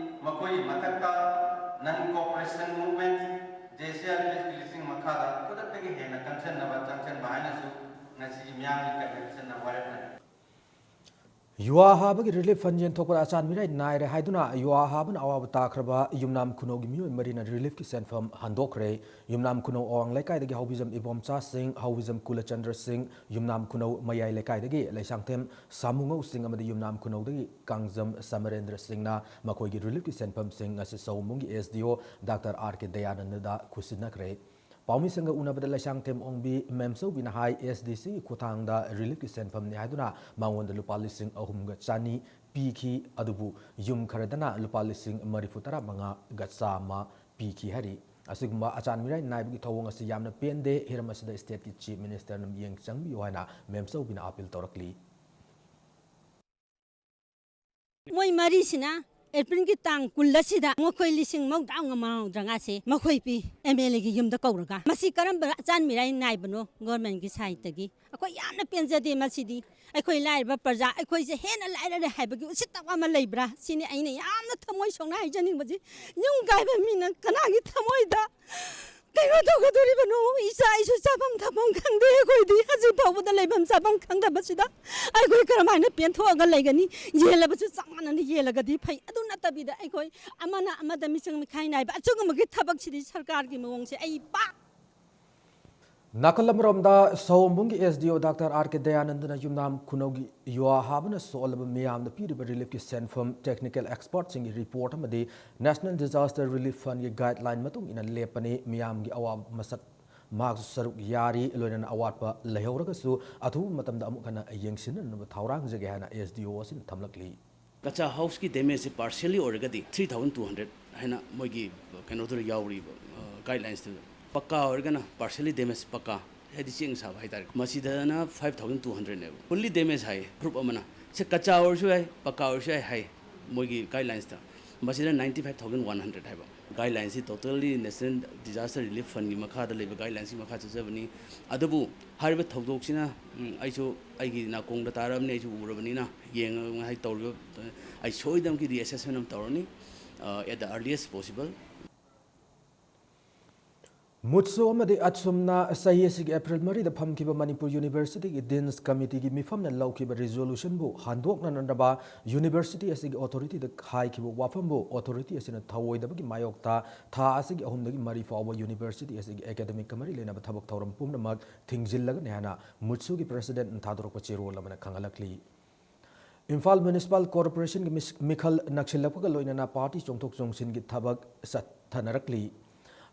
ꯃꯈꯣꯏꯒꯤ ꯃꯊꯛꯇ non cooperation movement, JCRPS ꯀꯤ ꯂꯤꯁꯤꯡ ꯃꯈꯥꯗ ꯈꯨꯗꯛꯇꯒꯤ ꯍꯦꯟꯅ ꯆꯪꯁꯤꯟꯅꯕ ꯆꯪꯁꯤꯟꯕ ꯍꯥꯏꯅꯁꯨ ꯉꯁꯤꯒꯤ ꯃꯤꯌꯥꯝꯒꯤ convention ꯅ ꯋꯥꯔꯦꯞ ꯂꯧꯏ꯫ ꯌꯨꯍꯥ ꯍꯥꯕꯒꯤ relief fund ꯌꯦꯟꯊꯣꯛꯄꯗ ꯑꯆꯥꯟ ꯃꯤꯔꯥꯏ ꯅꯥꯏꯔꯦ ꯍꯥꯏꯗꯨꯅ ꯌꯨꯍꯥ ꯍꯥꯕꯅ ꯑꯋꯥꯕ ꯇꯥꯈ꯭ꯔꯕ ꯌꯨꯝꯅꯥꯝ ꯈꯨꯅꯧꯒꯤ ꯃꯤꯑꯣꯏ ꯃꯔꯤꯅ relief ꯀꯤ ꯁꯦꯟꯐꯝ ꯍꯟꯗꯣꯛꯈ꯭ꯔꯦ꯫ ꯌꯨꯝꯅꯥꯝ ꯈꯨꯅꯧ ꯑꯋꯥꯡ ꯂꯩꯀꯥꯏꯗꯒꯤ ꯍꯧꯕꯤꯖꯝ ꯏꯕꯣꯝꯆꯥ ꯁꯤꯡ, ꯍꯧꯕꯤꯖꯝ ꯀꯨꯂꯆꯟꯗ꯭ꯔ ꯁꯤꯡ, ꯌꯨꯝꯅꯥꯝ ꯈꯨꯅꯧ ꯃꯌꯥꯏ ꯂꯩꯀꯥꯏꯗꯒꯤ ꯂꯩꯁꯥꯡꯊꯦꯝ ꯁꯥꯃꯨꯉꯧ ꯁꯤꯡ ꯑꯃꯗꯤ ꯌꯨꯝꯅꯥꯝ ꯈꯨꯅꯧꯗꯒꯤ ꯀꯥꯡꯖꯝ ꯁꯃꯔꯦꯟꯗ꯭ꯔ ꯁꯤꯡꯅ ꯃꯈꯣꯏꯒꯤ relief ꯀꯤ ꯁꯦꯟꯐꯝꯁꯤꯡ ꯉꯁꯤ ꯁꯑꯣꯝꯕꯨꯡꯒꯤ SDO Doctor R K ꯗꯌꯥꯅꯟꯗꯗ ꯈꯨꯠꯁꯤꯟꯅꯈ꯭ꯔꯦ꯫ ꯄꯥꯎꯃꯤꯁꯤꯡꯒ ꯎꯅꯕꯗ Leishangthem ꯑꯣꯡꯕꯤ ꯃꯦꯝꯆꯧꯕꯤꯅ ꯍꯥꯏ, SDC ꯒꯤ ꯈꯨꯠꯊꯥꯡꯗ relief ꯀꯤ ꯁꯦꯟꯐꯝꯅꯤ ꯍꯥꯏꯗꯨꯅ ꯃꯉꯣꯟꯗ ꯂꯨꯄꯥ ꯂꯤꯁꯤꯡ ꯑꯍꯨꯝꯒ ꯆꯅꯤ ꯄꯤꯈꯤ, ꯑꯗꯨꯕꯨ ꯌꯨꯝ ꯈꯔꯗꯅ ꯂꯨꯄꯥ ꯂꯤꯁꯤꯡ ꯃꯔꯤꯐꯨ ꯇꯔꯥ ꯃꯉꯥꯒ ꯆꯥꯝꯃ ꯄꯤꯈꯤ ꯍꯥꯏꯔꯤ꯫ ꯑꯁꯤꯒꯨꯝꯕ ꯑꯆꯥꯟ ꯃꯤꯔꯥꯏ ꯅꯥꯏꯕꯒꯤ ꯊꯧꯑꯣꯡ ꯑꯁꯤ ꯌꯥꯝꯅ ꯄꯦꯟꯗꯦ, ꯍꯤꯔꯝ ꯑꯁꯤꯗ state ꯀꯤ Chief Minister ꯅ ꯃꯤꯠꯌꯦꯡ ꯆꯪꯕꯤꯌꯨ ꯍꯥꯏꯅ ꯃꯦꯝꯆꯧꯕꯤꯅ appeal ꯇꯧꯔꯛꯂꯤ꯫ ꯃꯣꯏ ꯃꯔꯤꯁꯤꯅ April ꯒꯤ ꯇꯥꯡ ꯀꯨꯟ ꯑꯁꯤꯗ ꯃꯈꯣꯏ ꯂꯤꯁꯤꯡ ꯃꯧꯗ꯭ꯔꯥ ꯃꯉꯥ ꯃꯧꯗ꯭ꯔꯥ ꯃꯉꯥꯁꯦ ꯃꯈꯣꯏ ꯄꯤ, MLA ꯒꯤ ꯌꯨꯝꯗ ꯀꯧꯔꯒ꯫ ꯃꯁꯤ ꯀꯔꯝꯕ ꯑꯆꯥꯟ ꯃꯤꯔꯥꯏ ꯅꯥꯏꯕꯅꯣ government ꯀꯤ side ꯇꯒꯤ? ꯑꯩꯈꯣꯏ ꯌꯥꯝꯅ ꯄꯦꯟꯖꯗꯦ ꯃꯁꯤꯗꯤ꯫ ꯑꯩꯈꯣꯏ ꯂꯥꯏꯔꯕ ꯄ꯭ꯔꯖꯥ, ꯑꯩꯈꯣꯏꯁꯦ ꯍꯦꯟꯅ ꯂꯥꯏꯔꯔꯦ ꯍꯥꯏꯕꯒꯤ ꯎꯁꯤꯠꯇꯕ ꯑꯃ ꯂꯩꯕ꯭ꯔꯥ? ꯁꯤꯅꯤ ꯑꯩꯅ ꯌꯥꯝꯅ ꯊꯃꯣꯏ ꯁꯣꯛꯅ ꯍꯥꯏꯖꯅꯤꯡꯕꯁꯤ꯫ ꯌꯨꯝ ꯀꯥꯏꯕ ꯃꯤꯅ ꯀꯅꯥꯒꯤ ꯊꯃꯣꯏꯗ ꯀꯩꯅꯣ ꯇꯧꯒꯗꯣꯔꯤꯕꯅꯣ? ꯏꯆꯥ ꯏꯁꯨ ꯆꯥꯐꯝ ꯊꯛꯐꯝ ꯈꯪꯗꯦ꯫ ꯑꯩꯈꯣꯏꯗꯤ ꯍꯧꯖꯤꯛ ꯐꯥꯎꯕꯗ ꯂꯩꯐꯝ ꯆꯥꯐꯝ ꯈꯪꯗꯕꯁꯤꯗ ꯑꯩꯈꯣꯏ ꯀꯔꯝꯍꯥꯏꯅ ꯄꯦꯟꯊꯣꯛꯑꯒ ꯂꯩꯒꯅꯤ? ꯌꯦꯜꯂꯕꯁꯨ ꯆꯞ ꯃꯥꯟꯅꯅ ꯌꯦꯜꯂꯒꯗꯤ ꯐꯩ꯫ ꯑꯗꯨ ꯅꯠꯇꯕꯤꯗ ꯑꯩꯈꯣꯏ ꯑꯃꯅ ꯑꯃꯗ ꯃꯤꯆꯪ ꯃꯤꯈꯥꯏ ꯅꯥꯏꯕ ꯑꯁꯤꯒꯨꯝꯕꯒꯤ ꯊꯕꯛꯁꯤꯗꯤ ꯁꯔꯀꯥꯔꯒꯤ ꯃꯑꯣꯡꯁꯦ ꯑꯩ ꯄꯥꯛ ꯅꯥꯀꯜ ꯑꯃꯔꯣꯝꯗ ꯁꯑꯣꯝꯕꯨꯡꯒꯤ SDO Doctor R K ꯗꯌꯥꯅꯟꯗꯅ ꯌꯨꯝꯅꯥꯝ ꯈꯨꯅꯧꯒꯤ ꯌꯨꯍꯥ ꯍꯥꯕꯅ ꯁꯣꯛꯍꯜꯂꯕ ꯃꯤꯌꯥꯝꯗ ꯄꯤꯔꯤꯕ relief ꯀꯤ ꯁꯦꯟꯐꯝ technical expert ꯁꯤꯡꯒꯤ report ꯑꯃꯗꯤ National Disaster Relief Fund ꯒꯤ guideline ꯃꯇꯨꯡ ꯏꯟꯅ ꯂꯦꯞꯄꯅꯤ꯫ ꯃꯤꯌꯥꯝꯒꯤ ꯑꯋꯥꯕ ꯃꯁꯛ ꯃꯍꯥꯛꯁꯨ ꯁꯔꯨꯛ ꯌꯥꯔꯤ, ꯂꯣꯏꯅꯅ ꯑꯋꯥꯠꯄ ꯂꯩꯍꯧꯔꯒꯁꯨ ꯑꯊꯨꯕ ꯃꯇꯝꯗ ꯑꯃꯨꯛ ꯍꯟꯅ ꯌꯦꯡꯁꯤꯟꯅꯅꯕ ꯊꯧꯔꯥꯡꯖꯒꯦ ꯍꯥꯏꯅ SDO ꯑꯁꯤꯅ ꯊꯝꯂꯛꯂꯤ꯫ ꯀꯆꯥ ꯍꯥꯎꯁꯀꯤ damageꯁꯦ partially ꯑꯣꯏꯔꯒꯗꯤ three thousand two hundred ꯍꯥꯏꯅ ꯃꯣꯏꯒꯤ ꯀꯩꯅꯣꯗꯨꯗ ꯌꯥꯎꯔꯤꯕ, ꯑ, guidelinesꯇꯨꯗ꯫ ꯄꯛꯀꯥ ꯑꯣꯏꯔꯒꯅ partially damage ꯄꯛꯀꯥ, ꯍꯥꯏꯗꯤ ꯆꯦꯡ ꯁꯥꯕ ꯍꯥꯏꯇꯥꯔꯦ꯫ ꯃꯁꯤꯗꯅ five thousand two hundredꯅꯦꯕ꯫ Fully damage ꯍꯥꯏꯌꯦ꯫ Proof ꯑꯃꯅ ꯁꯦ ꯀꯆꯥ ꯑꯣꯏꯔꯁꯨ ꯌꯥꯏ, ꯄꯀꯥ ꯑꯣꯏꯔꯁꯨ ꯌꯥꯏ ꯍꯥꯏ ꯃꯣꯏꯒꯤ guidelinesꯇ꯫ ꯃꯁꯤꯗ ninety five thousand one hundred ꯍꯥꯏꯕ꯫ Guidelinesꯁꯤ totally National Disaster Relief Fundꯀꯤ ꯃꯈꯥꯗ ꯂꯩꯕ guidelinesꯀꯤ ꯃꯈꯥ ꯆꯠꯆꯕꯅꯤ꯫ ꯑꯗꯨꯕꯨ ꯍꯥꯏꯔꯤꯕ ꯊꯧꯗꯣꯛꯁꯤꯅ, ꯎꯝ, ꯑꯩꯁꯨ ꯑꯩꯒꯤ ꯅꯥꯀꯣꯡꯗ ꯇꯥꯔꯕꯅꯤ, ꯑꯩꯁꯨ ꯎꯔꯕꯅꯤꯅ ꯌꯦꯡꯉꯒ ꯉꯥꯏꯍꯥꯛ ꯇꯧꯔꯤꯕ, ꯑꯩ ꯁꯣꯏꯗꯅꯃꯛꯀꯤ reassessment ꯑꯃ ꯇꯧꯔꯅꯤ, ꯑ, at the earliest possible꯫ ꯃꯨꯠꯁꯨ ꯑꯃꯗꯤ ꯑꯠꯁꯨꯝꯅ ꯆꯍꯤ ꯑꯁꯤꯒꯤ ꯑꯦꯄ꯭ꯔꯤꯜ ꯃꯔꯤꯗ ꯐꯝꯈꯤꯕ ꯃꯅꯤꯄꯨꯔ ꯌꯨꯅꯤꯚꯔꯁꯤꯇꯤꯒꯤ Deans Committeeꯒꯤ ꯃꯤꯐꯝꯅ ꯂꯧꯈꯤꯕ resolutionꯕꯨ ꯍꯟꯗꯣꯛꯅꯅꯕ ꯌꯨꯅꯤꯚꯔꯁꯤꯇꯤ ꯑꯁꯤꯒꯤ authorityꯗ ꯍꯥꯏꯈꯤꯕ ꯋꯥꯐꯝꯕꯨ authority ꯑꯁꯤꯅ ꯊꯧꯑꯣꯏꯗꯕꯒꯤ ꯃꯥꯌꯣꯛꯇ ꯊꯥ ꯑꯁꯤꯒꯤ ꯑꯍꯨꯝꯗꯒꯤ ꯃꯔꯤ ꯐꯥꯎꯕ ꯌꯨꯅꯤꯚꯔꯁꯤꯇꯤ ꯑꯁꯤꯒꯤ academicꯀ ꯃꯔꯤ ꯂꯩꯅꯕ ꯊꯕꯛ ꯊꯧꯔꯝ ꯄꯨꯝꯅꯃꯛ ꯊꯤꯡꯖꯤꯜꯂꯒꯅꯤ ꯍꯥꯏꯅ ꯃꯨꯠꯁꯨꯒꯤ presidentꯅ ꯊꯥꯗꯣꯔꯛꯄ ꯆꯦꯔꯣꯜ ꯑꯃꯅ ꯈꯪꯍꯜꯂꯛꯂꯤ꯫ ꯏꯝꯐꯥꯜ Municipal Corporationꯒꯤ ꯃꯤꯁ-, ꯃꯤꯈꯜ ꯅꯛꯁꯤꯜꯂꯛꯄꯒ ꯂꯣꯏꯅꯅ party ꯆꯣꯡꯊꯣꯛ ꯆꯣꯡꯁꯤꯟꯒꯤ ꯊꯕꯛ ꯆꯠꯊꯅꯔꯛꯂꯤ꯫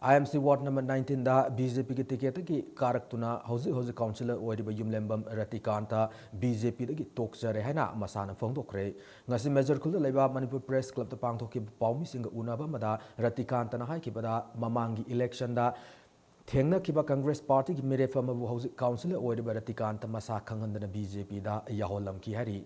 IMC ward number nineteenꯗ BJPꯒꯤ ticketꯇꯒꯤ ꯀꯥꯔꯛꯇꯨꯅ ꯍꯧꯖꯤꯛ ꯍꯧꯖꯤꯛ councillor ꯑꯣꯏꯔꯤꯕ ꯌꯨꯝꯂꯦꯝꯕꯝ ꯔꯇꯤꯀꯥꯟꯇ BJPꯗꯒꯤ ꯇꯣꯛꯆꯔꯦ ꯍꯥꯏꯅ ꯃꯁꯥꯅ ꯐꯣꯡꯗꯣꯛꯈ꯭ꯔꯦ꯫ ꯉꯁꯤ ꯃꯦꯖꯔ ꯈꯨꯜꯗ ꯂꯩꯕ ꯃꯅꯤꯄꯨꯔ Press Clubꯇ ꯄꯥꯡꯊꯣꯛꯈꯤꯕ ꯄꯥꯎꯃꯤꯁꯤꯡꯒ ꯎꯅꯕ ꯑꯃꯗ ꯔꯇꯤꯀꯥꯟꯇꯅ ꯍꯥꯏꯈꯤꯕꯗ, ꯃꯃꯥꯡꯒꯤ electionꯗ ꯊꯦꯡꯅꯈꯤꯕ Congress partyꯒꯤ ꯃꯤꯔꯦꯞ ꯑꯃꯕꯨ ꯍꯧꯖꯤꯛ councillor ꯑꯣꯏꯔꯤꯕ ꯔꯇꯤꯀꯥꯟꯇ ꯃꯁꯥ ꯈꯪꯍꯟꯗꯅ BJPꯗ ꯌꯥꯎꯍꯜꯂꯝꯈꯤ ꯍꯥꯏꯔꯤ꯫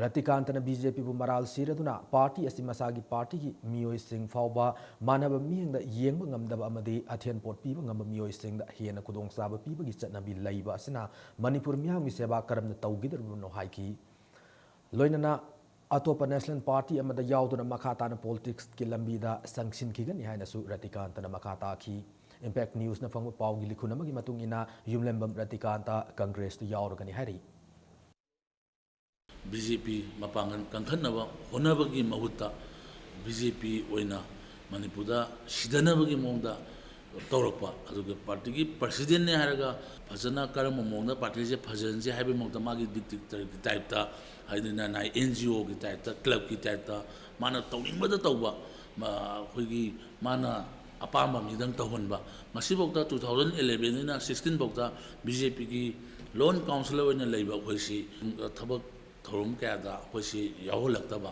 ꯔꯇꯤꯀꯥꯟꯇꯅ BJPꯕꯨ ꯃꯔꯥꯜ ꯁꯤꯔꯗꯨꯅ party ꯑꯁꯤ ꯃꯁꯥꯒꯤ partyꯒꯤ ꯃꯤꯑꯣꯏꯁꯤꯡ ꯐꯥꯎꯕ ꯃꯥꯟꯅꯕ ꯃꯤꯠꯌꯦꯡꯗ ꯌꯦꯡꯕ ꯉꯝꯗꯕ ꯑꯃꯗꯤ ꯑꯊꯦꯟ ꯄꯣꯠ ꯄꯤꯕ ꯉꯝꯕ ꯃꯤꯑꯣꯏꯁꯤꯡꯗ ꯍꯦꯟꯅ ꯈꯨꯗꯣꯡꯆꯥꯕ ꯄꯤꯕꯒꯤ ꯆꯠꯅꯕꯤ ꯂꯩꯕ ꯑꯁꯤꯅ ꯃꯅꯤꯄꯨꯔ ꯃꯤꯌꯥꯝꯒꯤ ꯁꯦꯕꯥ ꯀꯔꯝꯅ ꯇꯧꯒꯗꯧꯔꯤꯕꯅꯣ ꯍꯥꯏꯈꯤ꯫ ꯂꯣꯏꯅꯅ ꯑꯇꯣꯞꯄ national party ꯑꯃꯗ ꯌꯥꯎꯗꯨꯅ ꯃꯈꯥ ꯇꯥꯅ politicsꯀꯤ ꯂꯝꯕꯤꯗ ꯆꯪꯁꯤꯟꯈꯤꯒꯅꯤ ꯍꯥꯏꯅꯁꯨ ꯔꯇꯤꯀꯥꯟꯇꯅ ꯃꯈꯥ ꯇꯥꯈꯤ꯫ Impact Newsꯅ ꯐꯪꯕ ꯄꯥꯎꯒꯤ ꯂꯤꯈꯨꯟ ꯑꯃꯒꯤ ꯃꯇꯨꯡ ꯏꯟꯅ, ꯌꯨꯝꯂꯦꯝꯕꯝ ꯔꯇꯤꯀꯥꯟꯇ Congressꯇ ꯌꯥꯎꯔꯒꯅꯤ ꯍꯥꯏꯔꯤ꯫ BJP ꯃꯄꯥꯡꯒꯜ ꯀꯟꯈꯠꯅꯕ ꯍꯣꯠꯅꯕꯒꯤ ꯃꯍꯨꯠꯇ BJP ꯑꯣꯏꯅ ꯃꯅꯤꯄꯨꯔꯗ ꯁꯤꯗꯅꯕꯒꯤ ꯃꯑꯣꯡꯗ ꯇꯧꯔꯛꯄ, ꯑꯗꯨꯒ partyꯒꯤ presidentꯅꯦ ꯍꯥꯏꯔꯒ ꯐꯖꯅ ꯀꯔꯝꯕ ꯃꯑꯣꯡꯗ partyꯁꯦ ꯐꯖꯍꯟꯁꯦ ꯍꯥꯏꯕꯒꯤ ꯃꯍꯨꯠꯇ ꯃꯥꯒꯤ dictatorꯒꯤ typeꯇ, ꯍꯥꯏꯗꯤ ꯅꯥꯏ NGOꯒꯤ typeꯇ, clubꯀꯤ typeꯇ ꯃꯥꯅ ꯇꯧꯅꯤꯡꯕꯗ ꯇꯧꯕ, ꯃ-, ꯑꯩꯈꯣꯏꯒꯤ ꯃꯥꯅ ꯑꯄꯥꯝꯕ ꯃꯤꯗꯪ ꯇꯧꯍꯟꯕ꯫ ꯉꯁꯤꯐꯥꯎꯗ two thousand elevenꯗꯩꯅ sixteen ꯐꯥꯎꯗ BJPꯒꯤ lone councillor ꯑꯣꯏꯅ ꯂꯩꯕ ꯑꯩꯈꯣꯏꯁꯤ ꯊꯕꯛ ꯊꯧꯔꯝ ꯀꯌꯥꯗ ꯑꯩꯈꯣꯏꯁꯤ ꯌꯥꯎꯍꯜꯂꯛꯇꯕ,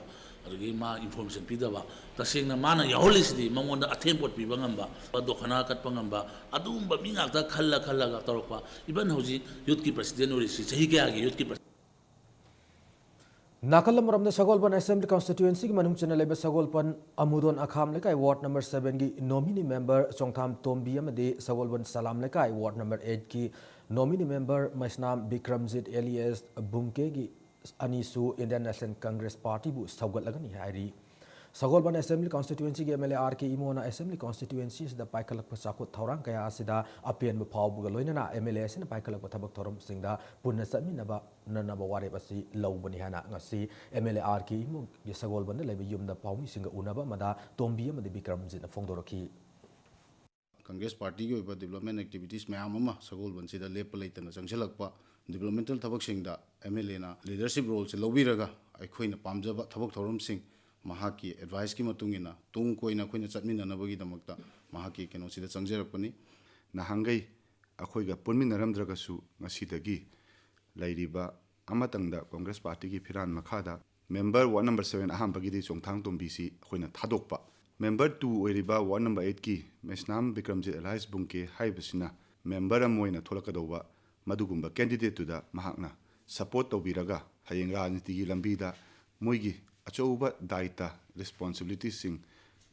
ꯑꯗꯒꯤ ꯃꯥ ꯏꯟꯐꯣꯔꯃꯦꯁꯟ ꯄꯤꯗꯕ, ꯇꯁꯦꯡꯅ ꯃꯥꯅ ꯌꯥꯎꯍꯜꯂꯤꯁꯤꯗꯤ ꯃꯉꯣꯟꯗ ꯑꯊꯦꯝꯄꯣꯠ ꯄꯤꯕ ꯉꯝꯕ, ꯗꯣꯈꯅꯥ ꯀꯠꯄ ꯉꯝꯕ, ꯑꯗꯨꯒꯨꯝꯕ ꯃꯤ ꯉꯥꯛꯇ ꯈꯜꯂ ꯈꯜꯂꯒ ꯇꯧꯔꯛꯄ꯫ ꯏꯚꯟ ꯍꯧꯖꯤꯛ ꯌꯨꯠꯀꯤ ꯄ꯭ꯔꯁꯤꯗꯦꯟ ꯑꯣꯏꯔꯤꯁꯤ ꯆꯍꯤ ꯀꯌꯥꯒꯤ ꯌꯨꯠꯀꯤ ꯄ꯭ꯔꯁꯤꯗꯦꯟ? ꯅꯥꯀꯜ ꯑꯃꯔꯣꯝꯗ ꯁꯒꯣꯜꯕꯟ ꯑꯦꯁꯦꯝꯕ꯭ꯂꯤ ꯀꯟꯁꯇꯤꯇ꯭ꯌꯨꯑꯦꯟꯁꯤꯒꯤ ꯃꯅꯨꯡ ꯆꯟꯅ ꯂꯩꯕ ꯁꯒꯣꯜꯕꯟ ꯑꯃꯨꯗꯣꯟ ꯑꯈꯥꯝ ꯂꯩꯀꯥꯏ ꯋꯥꯔꯗ ꯅꯝꯕꯔ ꯁꯕꯦꯟꯒꯤ ꯅꯣꯃꯤꯅꯤ ꯃꯦꯝꯕꯔ ꯆꯣꯡꯊꯥꯝ ꯇꯣꯝꯕꯤ ꯑꯃꯗꯤ ꯁꯒꯣꯜꯕꯟ ꯁꯂꯥꯝ ꯂꯩꯀꯥꯏ ꯋꯥꯔꯗ ꯅꯝꯕꯔ ꯑꯩꯠꯀꯤ ꯅꯣꯃꯤꯅꯤ ꯃꯦꯝꯕꯔ ꯃꯩꯁꯅꯥꯝ ꯕꯤꯀ꯭ꯔꯝꯖꯤꯠ ꯑꯦꯂꯤꯌꯥꯁ ꯕꯨꯡꯀꯦꯒꯤ ꯑꯅꯤꯁꯨ ꯏꯟꯗꯤꯌꯟ ꯅꯦꯁꯅꯦꯜ ꯀꯪꯒ꯭ꯔꯦꯁ ꯄꯥꯔꯇꯤꯕꯨ ꯁꯧꯒꯠꯂꯒꯅꯤ ꯍꯥꯏꯔꯤ꯫ ꯁꯒꯣꯜꯕꯟ ꯑꯦꯁꯦꯝꯕ꯭ꯂꯤ ꯀꯟꯁꯇꯤꯇ꯭ꯌꯨꯑꯦꯟꯁꯤꯒꯤ M L A R K ꯏꯃꯣꯅ ꯑꯦꯁꯦꯝꯕ꯭ꯂꯤ ꯀꯟꯁꯇꯤꯇ꯭ꯌꯨꯑꯦꯟꯁꯤ ꯑꯁꯤꯗ ꯄꯥꯏꯈꯠꯂꯛꯄ ꯆꯥꯎꯈꯠ ꯊꯧꯔꯥꯡ ꯀꯌꯥ ꯑꯁꯤꯗ ꯑꯄꯦꯟꯕ ꯐꯥꯎꯕꯒ ꯂꯣꯏꯅꯅ ꯑꯦꯝ ꯑꯦꯜ ꯑꯦ ꯑꯁꯤꯅ ꯄꯥꯏꯈꯠꯂꯛꯄ ꯊꯕꯛ ꯊꯧꯔꯝꯁꯤꯡꯗ ꯄꯨꯟꯅ ꯆꯠꯃꯤꯟꯅꯕ ꯅꯅꯕ ꯋꯥꯔꯦꯞ ꯑꯁꯤ ꯂꯧꯕꯅꯤ ꯍꯥꯏꯅ ꯉꯁꯤ ꯑꯦꯝ ꯑꯦꯜ ꯑꯦ ꯑꯥꯔ ꯀꯦ ꯏꯃꯣꯒꯤ ꯁꯒꯣꯜꯕꯟꯗ ꯂꯩꯕ ꯌꯨꯝꯗ ꯄꯥꯎꯃꯤꯁꯤꯡꯒ ꯎꯅꯕ ꯑꯃꯗ ꯇꯣꯝꯕꯤ ꯑꯃꯗꯤ ꯕꯤꯀ꯭ꯔꯝꯖꯤꯠꯅ ꯐꯣꯡꯗꯣꯔꯛꯈꯤ꯫ ꯀꯪꯒ꯭ꯔꯦꯁ ꯄꯥꯔꯇꯤꯒꯤ ꯑꯣꯏꯕ ꯗꯤꯕ꯭ꯂꯞꯃꯦꯟ ꯑꯦꯛꯇꯤꯚꯤꯇꯤꯁ ꯃꯌꯥꯝ ꯑꯃ ꯁꯒꯣꯜꯕꯟꯁꯤꯗ ꯂꯦꯞꯄ ꯂꯩꯇꯅ ꯆꯪꯁꯤꯜꯂꯛꯄ, ꯗꯤꯕ꯭ꯂꯞꯃꯦꯟꯇꯦꯜ ꯊꯕꯛꯁꯤꯡꯗ ꯑꯦꯝ ꯑꯦꯜ ꯑꯦꯅ ꯂꯤꯗꯔꯁꯤꯞ ꯔꯣꯜꯁꯦ ꯂꯧꯕꯤꯔꯒ ꯑꯩꯈꯣꯏꯅ ꯄꯥꯝꯖꯕ ꯊꯕꯛ ꯊꯧꯔꯝꯁꯤꯡ ꯃꯍꯥꯛꯀꯤ ꯑꯦꯗꯚꯥꯏꯁꯀꯤ ꯃꯇꯨꯡ ꯏꯟꯅ ꯇꯨꯡ ꯀꯣꯏꯅ ꯑꯩꯈꯣꯏꯅ ꯆꯠꯃꯤꯟꯅꯅꯕꯒꯤꯗꯃꯛꯇ ꯃꯍꯥꯛꯀꯤ ꯀꯩꯅꯣꯁꯤꯗ ꯆꯪꯖꯔꯛꯄꯅꯤ꯫ ꯅꯍꯥꯟꯈꯩ ꯑꯩꯈꯣꯏꯒ ꯄꯨꯟꯃꯤꯟꯅꯔꯝꯗ꯭ꯔꯒꯁꯨ ꯉꯁꯤꯗꯒꯤ ꯂꯩꯔꯤꯕ ꯑꯃꯇꯪꯗ ꯀꯪꯒ꯭ꯔꯦꯁ ꯄꯥꯔꯇꯤꯒꯤ ꯐꯤꯔꯥꯟ ꯃꯈꯥꯗ ꯃꯦꯝꯕꯔ ꯋꯥꯔꯗ ꯅꯝꯕꯔ ꯁꯕꯦꯟ ꯑꯍꯥꯟꯕꯒꯤꯗꯤ ꯆꯣꯡꯊꯥꯡ ꯇꯣꯝꯕꯤꯁꯤ ꯑꯩꯈꯣꯏꯅ ꯊꯥꯗꯣꯛꯄ, ꯃꯦꯝꯕꯔ ꯇꯨ ꯑꯣꯏꯔꯤꯕ ꯋꯥꯔꯗ ꯅꯝꯕꯔ ꯑꯩꯠꯀꯤ ꯃꯦꯁꯅꯥꯝ ꯕꯤꯀ꯭ꯔꯝꯖꯤꯠ ꯑꯦꯂꯥꯏꯁ ꯕꯨꯡꯀꯦ ꯍꯥꯏꯔꯤꯕꯁꯤꯅ ꯃꯦꯝꯕꯔ ꯑꯃ ꯑꯣꯏꯅ ꯊꯣꯛꯂꯛꯀꯗꯧꯕ, ꯃꯗꯨꯒꯨꯝꯕ ꯀꯦꯟꯗꯤꯗꯦꯠꯇꯨꯗ ꯃꯍꯥꯛꯅ ꯁꯄꯣꯔꯠ ꯇꯧꯕꯤꯔꯒ ꯍꯌꯦꯡ ꯔꯥꯖꯅꯤꯇꯤꯒꯤ ꯂꯝꯕꯤꯗ ꯃꯣꯏꯒꯤ ꯑꯆꯧꯕ ꯗꯥꯏꯇ, ꯔꯦꯁꯄꯣꯟꯁꯤꯕꯤꯂꯤꯇꯤꯁꯤꯡ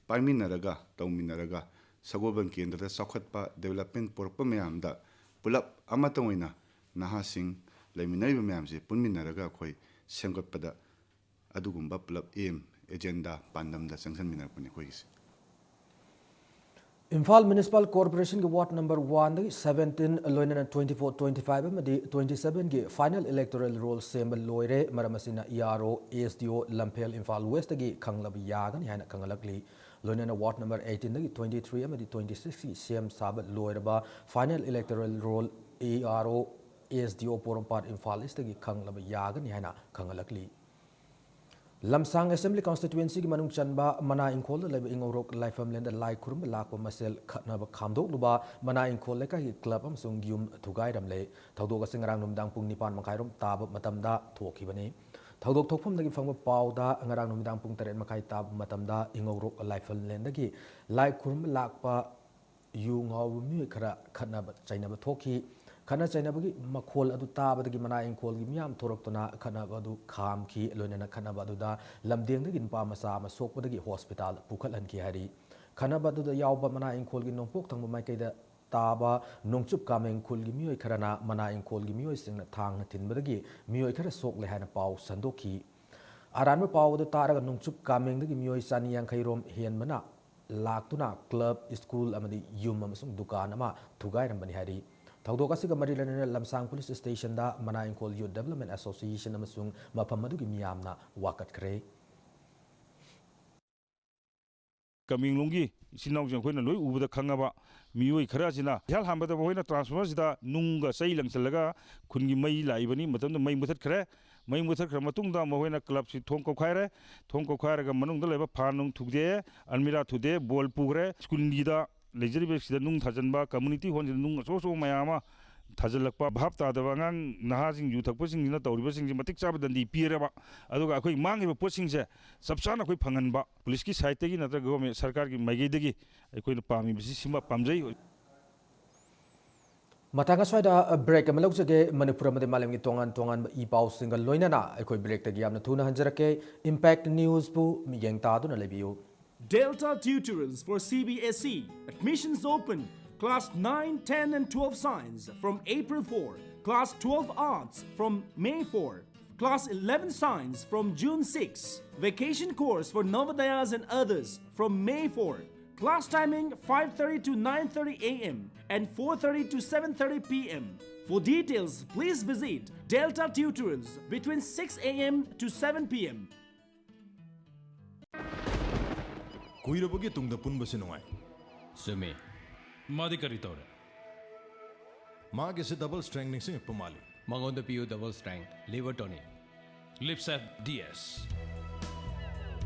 ꯄꯥꯏꯃꯤꯟꯅꯔꯒ, ꯇꯧꯃꯤꯟꯅꯔꯒ ꯁꯒꯣꯜꯕꯟ ꯀꯦꯟꯗ꯭ꯔꯗ ꯆꯥꯎꯈꯠꯄ, ꯗꯦꯕꯂꯞꯃꯦꯟ ꯄꯨꯔꯛꯄ ꯃꯌꯥꯝꯗ ꯄꯨꯂꯞ ꯑꯃꯇ ꯑꯣꯏꯅ ꯅꯍꯥꯁꯤꯡ ꯂꯩꯃꯤꯟꯅꯔꯤꯕ ꯃꯌꯥꯝꯁꯦ ꯄꯨꯟꯃꯤꯟꯅꯔꯒ ꯑꯩꯈꯣꯏ ꯁꯦꯝꯒꯠꯄꯗ ꯑꯗꯨꯒꯨꯝꯕ ꯄꯨꯂꯞ ꯑꯦꯝ, ꯑꯦꯖꯦꯟꯗꯥ, ꯄꯥꯟꯗꯝꯗ ꯆꯪꯁꯤꯟꯃꯤꯟꯅꯔꯛꯄꯅꯤ ꯑꯩꯈꯣꯏꯒꯤꯁꯦ꯫ ꯏꯝꯐꯥꯜ ꯃ꯭ꯌꯨꯅꯤꯁꯤꯄꯥꯜ ꯀꯣꯔꯄꯣꯔꯦꯁꯟꯒꯤ ꯋꯥꯔꯗ ꯅꯝꯕꯔ ꯋꯥꯟꯗꯒꯤ ꯁꯕꯦꯟꯇꯤꯟ, ꯂꯣꯏꯅꯅ ꯇ꯭ꯋꯦꯟꯇꯤ ꯐꯣꯔ, ꯇ꯭ꯋꯦꯟꯇꯤ ꯐꯥꯏꯚ ꯑꯃꯗꯤ ꯇ꯭ꯋꯦꯟꯇꯤ ꯁꯕꯦꯟꯒꯤ ꯐꯥꯏꯅꯦꯜ ꯏꯂꯦꯛꯇꯣꯔꯦꯜ ꯔꯣꯜ ꯁꯦꯝꯕ ꯂꯣꯏꯔꯦ꯫ ꯃꯔꯝ ꯑꯁꯤꯅ ꯏ ꯑꯥꯔ ꯑꯣ, ꯑꯦꯁ ꯗꯤ ꯑꯣ, ꯂꯝꯐꯦꯜ ꯏꯝꯐꯥꯜ ꯋꯦꯁꯇꯒꯤ ꯈꯪꯂꯕ ꯌꯥꯒꯅꯤ ꯍꯥꯏꯅ ꯈꯪꯍꯜꯂꯛꯂꯤ꯫ ꯂꯣꯏꯅꯅ ꯋꯥꯔꯗ ꯅꯝꯕꯔ ꯑꯩꯠꯇꯤꯟꯗꯒꯤ ꯇ꯭ꯋꯦꯟꯇꯤ ꯊ꯭ꯔꯤ ꯑꯃꯗꯤ ꯇ꯭ꯋꯦꯟꯇꯤ ꯁꯤꯛꯁꯀꯤ ꯁꯦꯝ ꯁꯥꯕ ꯂꯣꯏꯔꯕ final electoral roll E R O, S ꯗꯤ ꯑꯣ ꯄꯣꯔꯣꯝꯄꯥꯠ ꯏꯝꯐꯥꯜ ꯏꯁꯇꯒꯤ ꯈꯪꯂꯕ ꯌꯥꯒꯅꯤ ꯍꯥꯏꯅ ꯈꯪꯍꯜꯂꯛꯂꯤ꯫ ꯂꯝꯁꯥꯡ ꯑꯦꯁꯦꯝꯕ꯭ꯂꯤ ꯀꯟꯁꯇꯤꯇ꯭ꯌꯨꯑꯦꯟꯁꯤꯒꯤ ꯃꯅꯨꯡ ꯆꯟꯕ ꯃꯅꯥ ꯏꯪꯈꯣꯜꯗ ꯂꯩꯕ ꯏꯉꯧꯔꯣꯛ ꯂꯥꯏꯐꯝꯂꯦꯟꯗ ꯂꯥꯏ ꯈꯨꯔꯨꯝꯕ ꯂꯥꯛꯄ ꯃꯁꯦꯜ ꯈꯠꯅꯕ ꯈꯥꯝꯗꯣꯛꯂꯨꯕ ꯃꯅꯥ ꯏꯪꯈꯣꯜ ꯂꯩꯀꯥꯏꯒꯤ ꯀ꯭ꯂꯕ ꯑꯃꯁꯨꯡ ꯌꯨꯝ ꯊꯨꯒꯥꯏꯔꯝꯂꯦ꯫ ꯊꯧꯗꯣꯛ ꯑꯁꯤ ꯉꯔꯥꯡ ꯅꯨꯃꯤꯗꯥꯡ ꯄꯨꯡ ꯅꯤꯄꯥꯟ ꯃꯈꯥꯏꯔꯣꯝ ꯇꯥꯕ ꯃꯇꯝꯗ ꯊꯣꯛꯈꯤꯕꯅꯤ꯫ ꯊꯧꯗꯣꯛ ꯊꯣꯛꯐꯝꯗꯒꯤ ꯐꯪꯕ ꯄꯥꯎꯗ, ꯉꯔꯥꯡ ꯅꯨꯃꯤꯗꯥꯡ ꯄꯨꯡ ꯇꯔꯦꯠ ꯃꯈꯥꯏ ꯇꯥꯕ ꯃꯇꯝꯗ ꯏꯉꯧꯔꯣꯛ ꯂꯥꯏꯐꯝꯂꯦꯟꯗꯒꯤ ꯂꯥꯏ ꯈꯨꯔꯨꯝꯕ ꯂꯥꯛꯄ ꯌꯨ ꯉꯥꯎꯕ ꯃꯤꯑꯣꯏ ꯈꯔ ꯈꯠꯅꯕ ꯆꯩꯅꯕ ꯊꯣꯛꯈꯤ꯫ ꯈꯠꯅ ꯆꯩꯅꯕꯒꯤ ꯃꯈꯣꯜ ꯑꯗꯨ ꯇꯥꯕꯗꯒꯤ ꯃꯅꯥ ꯏꯪꯈꯣꯜꯒꯤ ꯃꯤꯌꯥꯝ ꯊꯣꯔꯛꯇꯨꯅ ꯈꯠꯅꯕ ꯑꯗꯨ ꯈꯥꯝꯈꯤ꯫ ꯂꯣꯏꯅꯅ ꯈꯠꯅꯕ ꯑꯗꯨꯗ ꯂꯝꯗꯦꯡꯗꯒꯤ ꯅꯨꯄꯥ ꯃꯆꯥ ꯑꯃ ꯁꯣꯛꯄꯗꯒꯤ ꯍꯣꯁꯄꯤꯇꯥꯜ ꯄꯨꯈꯠꯍꯟꯈꯤ ꯍꯥꯏꯔꯤ꯫ ꯈꯠꯅꯕ ꯑꯗꯨꯗ ꯌꯥꯎꯕ ꯃꯅꯥ ꯏꯪꯈꯣꯜꯒꯤ ꯅꯣꯡꯄꯣꯛ ꯊꯪꯕ ꯃꯥꯏꯀꯩꯗ ꯇꯥꯕ ꯅꯣꯡꯆꯨꯞ ꯀꯥꯃꯦꯡ ꯈꯨꯜꯒꯤ ꯃꯤꯑꯣꯏ ꯈꯔꯅ ꯃꯅꯥ ꯏꯪꯈꯣꯜꯒꯤ ꯃꯤꯑꯣꯏꯁꯤꯡꯅ ꯊꯥꯡꯅ ꯊꯤꯟꯕꯗꯒꯤ ꯃꯤꯑꯣꯏ ꯈꯔ ꯁꯣꯛꯂꯦ ꯍꯥꯏꯅ ꯄꯥꯎ ꯁꯟꯗꯣꯛꯈꯤ꯫ ꯑꯔꯥꯟꯕ ꯄꯥꯎ ꯑꯗꯨ ꯇꯥꯔꯒ ꯅꯣꯡꯆꯨꯞ ꯀꯥꯃꯦꯡꯗꯒꯤ ꯃꯤꯑꯣꯏ ꯆꯅꯤ ꯌꯥꯡꯈꯩ ꯔꯣꯝ ꯍꯦꯟꯕꯅ ꯂꯥꯛꯇꯨꯅ ꯀ꯭ꯂꯕ, ꯁ꯭ꯀꯨꯜ ꯑꯃꯗꯤ ꯌꯨꯝ ꯑꯃꯁꯨꯡ ꯗꯨꯀꯥꯟ ꯑꯃ ꯊꯨꯒꯥꯏꯔꯝꯕꯅꯤ ꯍꯥꯏꯔꯤ꯫ ꯊꯧꯗꯣꯛ ꯑꯁꯤꯒ ꯃꯔꯤ ꯂꯩꯅꯅ ꯂꯝꯁꯥꯡ ꯄꯨꯂꯤꯁ ꯁ꯭ꯇꯦꯁꯟꯗ ꯃꯅꯥ ꯏꯪꯈꯣꯜ ꯌꯨꯠ ꯗꯦꯕꯂꯞꯃꯦꯟ ꯑꯦꯁꯣꯁꯤꯌꯦꯁꯟ ꯑꯃꯁꯨꯡ ꯃꯐꯝ ꯑꯗꯨꯒꯤ ꯃꯤꯌꯥꯝꯅ ꯋꯥꯀꯠꯈ꯭ꯔꯦ꯫ ꯀꯃꯦꯡꯂꯣꯡꯒꯤ ꯏꯆꯤꯟ ꯏꯅꯥꯎꯁꯤꯡ ꯑꯩꯈꯣꯏꯅ ꯂꯣꯏ ꯎꯕꯗ ꯈꯪꯉꯕ ꯃꯤꯑꯣꯏ ꯈꯔ ꯑꯁꯤꯅ ꯏꯍꯥꯟ ꯍꯥꯟꯕꯗ ꯃꯈꯣꯏꯅ ꯇ꯭ꯔꯥꯟꯁꯐꯣꯔꯃꯔꯁꯤꯗ ꯅꯨꯡꯒ ꯆꯩ ꯂꯪꯁꯤꯜꯂꯒ ꯈꯨꯟꯒꯤ ꯃꯩ ꯂꯥꯛꯏꯕꯅꯤ꯫ ꯃꯇꯝꯗꯨꯗ ꯃꯩ ꯃꯨꯊꯠꯈ꯭ꯔꯦ꯫ ꯃꯩ ꯃꯨꯊꯠꯈ꯭ꯔ ꯃꯇꯨꯡꯗ ꯃꯈꯣꯏꯅ ꯀ꯭ꯂꯕꯁꯤ ꯊꯣꯡ ꯀꯧꯈꯥꯏꯔꯦ꯫ ꯊꯣꯡ ꯀꯧꯈꯥꯏꯔꯒ ꯃꯅꯨꯡꯗ ꯂꯩꯕ ꯐꯥꯟ ꯅꯨꯡ ꯊꯨꯗꯦꯛꯑꯦ, ꯑꯜꯃꯤꯔꯥ ꯊꯨꯗꯦꯛꯑꯦ, ꯕꯣꯜ ꯄꯨꯈ꯭ꯔꯦ꯫ ꯁ꯭ꯀꯨꯜꯒꯤꯗ ꯂꯩꯖꯔꯤꯕꯁꯤꯗ ꯅꯨꯡ ꯊꯥꯖꯤꯟꯕ, ꯀꯝꯃꯨꯅꯤꯇꯤ ꯍꯣꯜꯁꯤꯗ ꯅꯨꯡ ꯑꯆꯧ ꯑꯆꯧꯕ ꯃꯌꯥꯝ ꯑꯃ ꯊꯥꯖꯤꯜꯂꯛꯄ, ꯚꯥꯞ ꯇꯥꯗꯕ ꯑꯉꯥꯡ ꯅꯍꯥꯁꯤꯡ, ꯌꯨ ꯊꯛꯄꯁꯤꯡꯁꯤꯅ ꯇꯧꯔꯤꯕꯁꯤꯡꯁꯤ ꯃꯇꯤꯛ ꯆꯥꯕ ꯗꯟꯗꯤ ꯄꯤꯔꯕ, ꯑꯗꯨꯒ ꯑꯩꯈꯣꯏ ꯃꯥꯡꯉꯤꯕ ꯄꯣꯠꯁꯤꯡꯁꯦ ꯆꯞ ꯆꯥꯅ ꯑꯩꯈꯣꯏ ꯐꯪꯍꯟꯕ, ꯄꯨꯂꯤꯁꯀꯤ ꯁꯥꯏꯠꯇꯒꯤ ꯅꯠꯇ꯭ꯔꯒ ꯒꯣꯚꯔꯟꯃꯦꯟꯠ ꯁꯔꯀꯥꯔꯒꯤ ꯃꯥꯏꯀꯩꯗꯒꯤ ꯑꯩꯈꯣꯏꯅ ꯄꯥꯝꯃꯤꯕꯁꯤ ꯁꯤꯃ ꯄꯥꯝꯖꯩ꯫ ꯃꯊꯪ ꯑꯁ꯭ꯋꯥꯏꯗ ꯕ꯭ꯔꯦꯛ ꯑꯃ ꯂꯧꯖꯒꯦ꯫ ꯃꯅꯤꯄꯨꯔ ꯑꯃꯗꯤ ꯃꯥꯂꯦꯝꯒꯤ ꯇꯣꯉꯥꯟ ꯇꯣꯉꯥꯟꯕ ꯏ ꯄꯥꯎꯁꯤꯡꯒ ꯂꯣꯏꯅꯅ ꯑꯩꯈꯣꯏ ꯕ꯭ꯔꯦꯛꯇꯒꯤ ꯌꯥꯝꯅ ꯊꯨꯅ ꯍꯟꯖꯔꯛꯀꯦ꯫ ꯏꯝꯄꯦꯛ ꯅ꯭ꯌꯨꯁꯄꯨ ꯃꯤꯠꯌꯦꯡ ꯇꯥꯗꯨꯅ ꯂꯩꯕꯤꯌꯨ꯫ Delta Tutorals for C B S E. Admissions open. Class nine, ten and twelve Science from April four. Class twelve Arts from May four. Class eleven Science from June six. Vacation course for Navodayas and others from May four. Class timing five thirty to nine thirty a m and four thirty to seven thirty p m. For details, please visit Delta Tutorals between six a m to seven p m. ꯀꯨꯏꯔꯕꯒꯤ ꯇꯨꯡꯗ ꯄꯨꯟꯕꯁꯤ ꯅꯨꯡꯉꯥꯏ꯫ ꯆꯨꯝꯃꯤ꯫ ꯃꯥꯗꯤ ꯀꯔꯤ ꯇꯧꯔꯦ? ꯃꯥꯒꯤꯁꯤ double ꯁ꯭ꯇ꯭ꯔꯦꯡ ꯅꯤꯡꯁꯤꯡꯉꯛꯄ ꯃꯥꯜꯂꯤ꯫ ꯃꯉꯣꯟꯗ ꯄꯤꯌꯨ double strength liver tonic. Lipsep D S.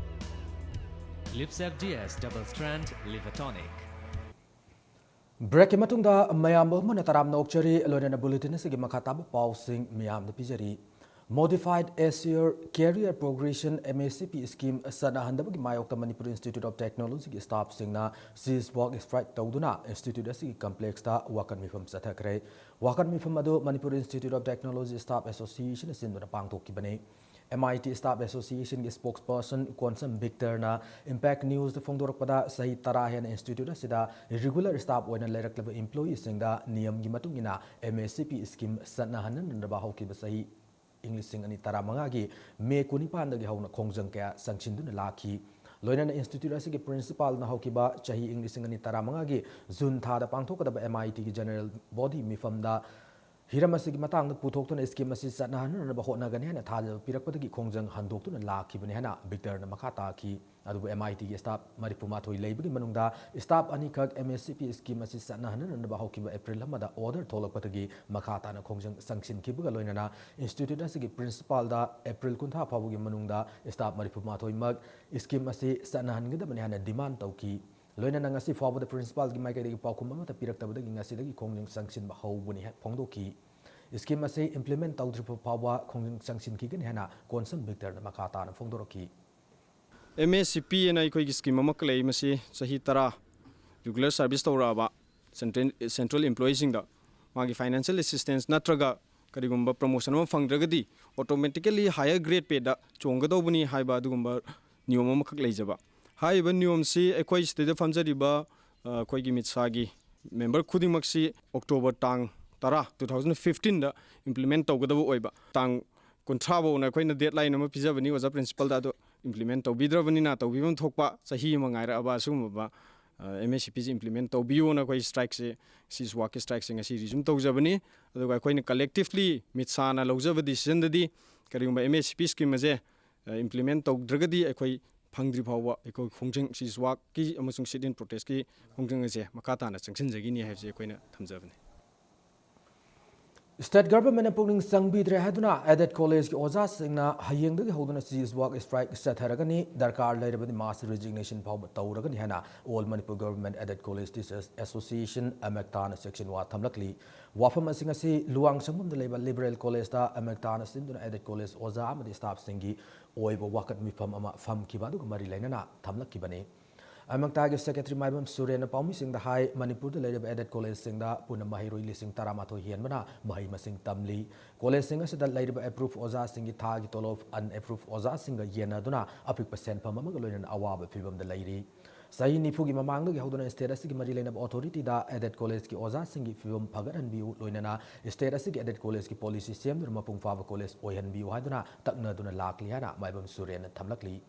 Lipsep D S double strength liver tonic. ꯕ꯭ꯔꯦꯛꯀꯤ ꯃꯇꯨꯡꯗ ꯃꯌꯥꯝꯕꯨ ꯑꯃꯨꯛ ꯍꯟꯅ ꯇꯔꯥꯝꯅ ꯑꯣꯛꯆꯔꯤ꯫ ꯂꯣꯏꯅꯅ ꯕꯨꯂꯦꯇꯤꯟ ꯑꯁꯤꯒꯤ ꯃꯈꯥ ꯇꯥꯕ ꯄꯥꯎꯁꯤꯡ ꯃꯤꯌꯥꯝꯗ ꯄꯤꯖꯔꯤ꯫ Modified Eight Year Career Progression, M A C P, scheme ꯆꯠꯅꯍꯟꯗꯕꯒꯤ ꯃꯥꯌꯣꯛꯇ Manipur Institute of Technology ꯒꯤ staff ꯁꯤꯡꯅ cease work strike ꯇꯧꯗꯨꯅ institute ꯑꯁꯤꯒꯤ complex ꯇ ꯋꯥꯀꯠ ꯃꯤꯐꯝ ꯆꯠꯊꯈ꯭ꯔꯦ꯫ ꯋꯥꯀꯠ ꯃꯤꯐꯝ ꯑꯗꯨ Manipur Institute of Technology Staff Association ꯅ ꯁꯤꯟꯗꯨꯅ ꯄꯥꯡꯊꯣꯛꯈꯤꯕꯅꯤ꯫ M I T Staff Association ꯒꯤ spokesperson ꯀꯣꯟꯁꯝ ꯕꯤꯛꯇꯔꯅ Impact News ꯇ ꯐꯣꯡꯗꯣꯔꯛꯄꯗ, ꯆꯍꯤ ꯇꯔꯥ ꯍꯦꯟꯅ institute ꯑꯁꯤꯗ regular staff ꯑꯣꯏꯅ ꯂꯩꯔꯛꯂꯕ employee ꯁꯤꯡꯗ ꯅꯤꯌꯝꯒꯤ ꯃꯇꯨꯡ ꯏꯟꯅ M A C P scheme ꯆꯠꯅꯍꯟꯅꯅꯕ ꯍꯧꯈꯤꯕ ꯆꯍꯤ ꯏꯪ ꯂꯤꯁꯤꯡ ꯑꯅꯤ ꯇꯔꯥꯃꯉꯥꯒꯤ ꯃꯦ ꯀꯨꯟꯅꯤꯄꯥꯟꯗꯒꯤ ꯍꯧꯅ ꯈꯣꯡꯖꯪ ꯀꯌꯥ ꯆꯪꯁꯤꯟꯗꯨꯅ ꯂꯥꯛꯈꯤ꯫ ꯂꯣꯏꯅꯅ institute ꯑꯁꯤꯒꯤ principal ꯅ ꯍꯧꯈꯤꯕ ꯆꯍꯤ ꯏꯪ ꯂꯤꯁꯤꯡ ꯑꯅꯤ ꯇꯔꯥꯃꯉꯥꯒꯤ ꯖꯨꯟ ꯊꯥꯗ ꯄꯥꯡꯊꯣꯛꯀꯗꯕ M I T ꯒꯤ general body ꯃꯤꯐꯝꯗ ꯍꯤꯔꯝ ꯑꯁꯤꯒꯤ ꯃꯇꯥꯡꯗ ꯄꯨꯊꯣꯛꯇꯨꯅ scheme ꯑꯁꯤ ꯆꯠꯅꯍꯟꯅꯅꯕ ꯍꯣꯠꯅꯒꯅꯤ ꯍꯥꯏꯅ ꯊꯥꯖꯕ ꯄꯤꯔꯛꯄꯗꯒꯤ ꯈꯣꯡꯖꯪ ꯍꯟꯗꯣꯛꯇꯨꯅ ꯂꯥꯛꯈꯤꯕꯅꯤ ꯍꯥꯏꯅ ꯕꯤꯛꯇꯔꯅ ꯃꯈꯥ ꯇꯥꯈꯤ꯫ ꯑꯗꯨꯕꯨ M I T ꯒꯤ staff ꯃꯔꯤꯐꯨ ꯃꯥꯊꯣꯏ ꯂꯩꯕꯒꯤ ꯃꯅꯨꯡꯗ staff ꯑꯅꯤꯈꯛ M A C P scheme ꯑꯁꯤ ꯆꯠꯅꯍꯟꯅꯅꯕ ꯍꯧꯈꯤꯕ April ꯑꯃꯗ order ꯊꯣꯛꯂꯛꯄꯗꯒꯤ ꯃꯈꯥ ꯇꯥꯅ ꯈꯣꯡꯖꯪ ꯆꯪꯁꯤꯟꯈꯤꯕꯒ ꯂꯣꯏꯅꯅ institute ꯑꯁꯤꯒꯤ principal ꯗ April ꯀꯨꯟꯊ꯭ꯔꯥ ꯐꯥꯎꯕꯒꯤ ꯃꯅꯨꯡꯗ staff ꯃꯔꯤꯐꯨ ꯃꯥꯊꯣꯏꯃꯛ scheme ꯑꯁꯤ ꯆꯠꯅꯍꯟꯒꯗꯕꯅꯤ ꯍꯥꯏꯅ demand ꯇꯧꯈꯤ꯫ ꯂꯣꯏꯅꯅ ꯉꯁꯤ ꯐꯥꯎꯕꯗ principal ꯒꯤ ꯃꯥꯏꯀꯩꯗꯒꯤ ꯄꯥꯎꯈꯨꯝ ꯑꯃꯠꯇ ꯄꯤꯔꯛꯇꯕꯗꯒꯤ ꯉꯁꯤꯗꯒꯤ ꯈꯣꯡꯖꯪ ꯆꯪꯁꯤꯟꯕ ꯍꯧꯕꯅꯤ ꯍꯥꯏ ꯐꯣꯡꯗꯣꯛꯈꯤ꯫ Scheme ꯑꯁꯤ implement ꯇꯧꯗ꯭ꯔꯤꯕ ꯐꯥꯎꯕ ꯈꯣꯡꯖꯪ ꯆꯪꯁꯤꯟꯈꯤꯒꯅꯤ ꯍꯥꯏꯅ ꯀꯣꯟꯁꯝ ꯕꯤꯛꯇꯔꯅ ꯃꯈꯥ ꯇꯥꯅ ꯐꯣꯡꯗꯣꯔꯛꯈꯤ꯫ M A C P ꯑꯅ ꯑꯩꯈꯣꯏꯒꯤ scheme ꯑꯃꯈꯛ ꯂꯩ꯫ ꯃꯁꯤ ꯆꯍꯤ ꯇꯔꯥ regular service ꯇꯧꯔꯛꯑꯕ central, central employee ꯁꯤꯡꯗ ꯃꯥꯒꯤ financial assistance ꯅꯠꯇ꯭ꯔꯒ ꯀꯔꯤꯒꯨꯝꯕ promotion ꯑꯃ ꯐꯪꯗ꯭ꯔꯒꯗꯤ automatically higher grade pay ꯗ ꯆꯣꯡꯒꯗꯧꯕꯅꯤ ꯍꯥꯏꯕ ꯑꯗꯨꯒꯨꯝꯕ ꯅꯤꯌꯣꯝ ꯑꯃꯈꯛ ꯂꯩꯖꯕ꯫ ꯍꯥꯏꯔꯤꯕ ꯅꯤꯌꯣꯝꯁꯤ ꯑꯩꯈꯣꯏ ꯁꯤꯗꯩꯗ ꯐꯝꯖꯔꯤꯕ, ꯑ, ꯑꯩꯈꯣꯏꯒꯤ ꯃꯤꯠꯁꯥꯒꯤ member ꯈꯨꯗꯤꯡꯃꯛꯁꯤ October ꯇꯥꯡ ꯇꯔꯥ, two thousand fifteen ꯗ implement ꯇꯧꯒꯗꯕ ꯑꯣꯏꯕ꯫ ꯇꯥꯡ ꯀꯨꯟꯊ꯭ꯔꯥ ꯐꯥꯎꯅ ꯑꯩꯈꯣꯏꯅ deadline ꯑꯃ ꯄꯤꯖꯕꯅꯤ ꯑꯣꯖꯥ principal ꯗ, ꯑꯗꯣ implement ꯇꯧꯕꯤꯗ꯭ꯔꯕꯅꯤꯅ ꯇꯧꯕꯤꯐꯝ ꯊꯣꯛꯄ ꯆꯍꯤ ꯑꯃ ꯉꯥꯏꯔꯛꯑꯕ ꯑꯁꯤꯒꯨꯝꯂꯕ, ꯑ, M A C P ꯁꯤ implement ꯇꯧꯕꯤꯌꯣꯅ ꯑꯩꯈꯣꯏ strike ꯁꯦ, cease work ꯀꯤ strike ꯁꯦ ꯉꯁꯤ resume ꯇꯧꯖꯕꯅꯤ꯫ ꯑꯗꯨꯒ ꯑꯩꯈꯣꯏꯅ collectively ꯃꯤꯠꯁꯥꯅ ꯂꯧꯖꯕ decision ꯗꯗꯤ ꯀꯔꯤꯒꯨꯝꯕ M A C P scheme ꯑꯁꯦ, ꯑ, implement ꯇꯧꯗ꯭ꯔꯒꯗꯤ ꯑꯩꯈꯣꯏ ꯐꯪꯗ꯭ꯔꯤ ꯐꯥꯎꯕ ꯑꯩꯈꯣꯏ ꯈꯣꯡꯖꯪ, cease work ꯀꯤ ꯑꯃꯁꯨꯡ sit-in protest ꯀꯤ ꯈꯣꯡꯖꯪ ꯑꯁꯦ ꯃꯈꯥ ꯇꯥꯅ ꯆꯪꯁꯤꯟꯖꯒꯤꯅꯤ ꯍꯥꯏꯕꯁꯦ ꯑꯩꯈꯣꯏꯅ ꯊꯝꯖꯕꯅꯤ꯫ State government ꯅ ꯄꯨꯛꯅꯤꯡ ꯆꯪꯕꯤꯗ꯭ꯔꯦ ꯍꯥꯏꯗꯨꯅ aided college ꯀꯤ ꯑꯣꯖꯥꯁꯤꯡꯅ ꯍꯌꯦꯡꯗꯒꯤ ꯍꯧꯗꯨꯅ cease work strike ꯆꯠꯊꯔꯒꯅꯤ꯫ ꯗꯔꯀꯥꯔ ꯂꯩꯔꯕꯗꯤ mass resignation ꯐꯥꯎꯕ ꯇꯧꯔꯒꯅꯤ ꯍꯥꯏꯅ All Manipur Government Aided College Teachers Association, AMACTA ꯅ ꯆꯦꯛꯁꯤꯟ ꯋꯥ ꯊꯝꯂꯛꯂꯤ꯫ ꯋꯥꯐꯝ ꯑꯁꯤꯡ ꯑꯁꯤ ꯂꯨꯋꯥꯡꯁꯪꯕꯝꯗ ꯂꯩꯕ Liberal College ꯇ AMACTA ꯅ ꯁꯤꯟꯗꯨꯅ aided college ꯑꯣꯖꯥ ꯑꯃꯗꯤ staff ꯁꯤꯡꯒꯤ ꯑꯣꯏꯕ ꯋꯥꯀꯠ ꯃꯤꯐꯝ ꯑꯃ ꯐꯝꯈꯤꯕ ꯑꯗꯨꯒ ꯃꯔꯤ ꯂꯩꯅꯅ ꯊꯝꯂꯛꯈꯤꯕꯅꯤ꯫ AMACTA ꯒꯤ secretary ꯃꯥꯏꯕꯝ ꯁꯨꯔꯦꯟꯅ ꯄꯥꯎꯃꯤꯁꯤꯡꯗ ꯍꯥꯏ, ꯃꯅꯤꯄꯨꯔꯗ ꯂꯩꯔꯤꯕ aided college ꯁꯤꯡꯗ ꯄꯨꯟꯅ ꯃꯍꯩꯔꯣꯏ ꯂꯤꯁꯤꯡ ꯇꯔꯥꯃꯥꯊꯣꯏ ꯍꯦꯟꯕꯅ ꯃꯍꯩ ꯃꯁꯤꯡ ꯇꯝꯂꯤ꯫ College ꯁꯤꯡ ꯑꯁꯤꯗ ꯂꯩꯔꯤꯕ approved ꯑꯣꯖꯥꯁꯤꯡꯒꯤ ꯊꯥꯒꯤ ꯇꯣꯂꯣꯞ unapproved ꯑꯣꯖꯥꯁꯤꯡꯒ ꯌꯦꯟꯅꯗꯨꯅ ꯑꯄꯤꯛꯄ ꯁꯦꯟꯐꯝ ꯑꯃꯒ ꯂꯣꯏꯅꯅ ꯑꯋꯥꯕ ꯐꯤꯕꯝꯗ ꯂꯩꯔꯤ꯫ ꯆꯍꯤ ꯅꯤꯐꯨꯒꯤ ꯃꯃꯥꯡꯗꯒꯤ ꯍꯧꯗꯨꯅ state ꯑꯁꯤꯒꯤ ꯃꯔꯤ ꯂꯩꯅꯕ authority ꯗ aided college ꯀꯤ ꯑꯣꯖꯥꯁꯤꯡꯒꯤ ꯐꯤꯕꯝ ꯐꯒꯠꯍꯟꯕꯤꯌꯨ, ꯂꯣꯏꯅꯅ state ꯑꯁꯤꯒꯤ aided college ꯀꯤ policy ꯁꯦꯝꯗꯨꯅ ꯃꯄꯨꯡ ꯐꯥꯕ college ꯑꯣꯏꯍꯟꯕꯤꯌꯨ ꯍꯥꯏꯗꯨꯅ ꯇꯛꯅꯗꯨꯅ ꯂꯥꯛꯂꯤ ꯍꯥꯏꯅ ꯃꯥꯏꯕꯝ ꯁꯨꯔꯦꯟꯅ ꯊꯝꯂꯛꯂꯤ꯫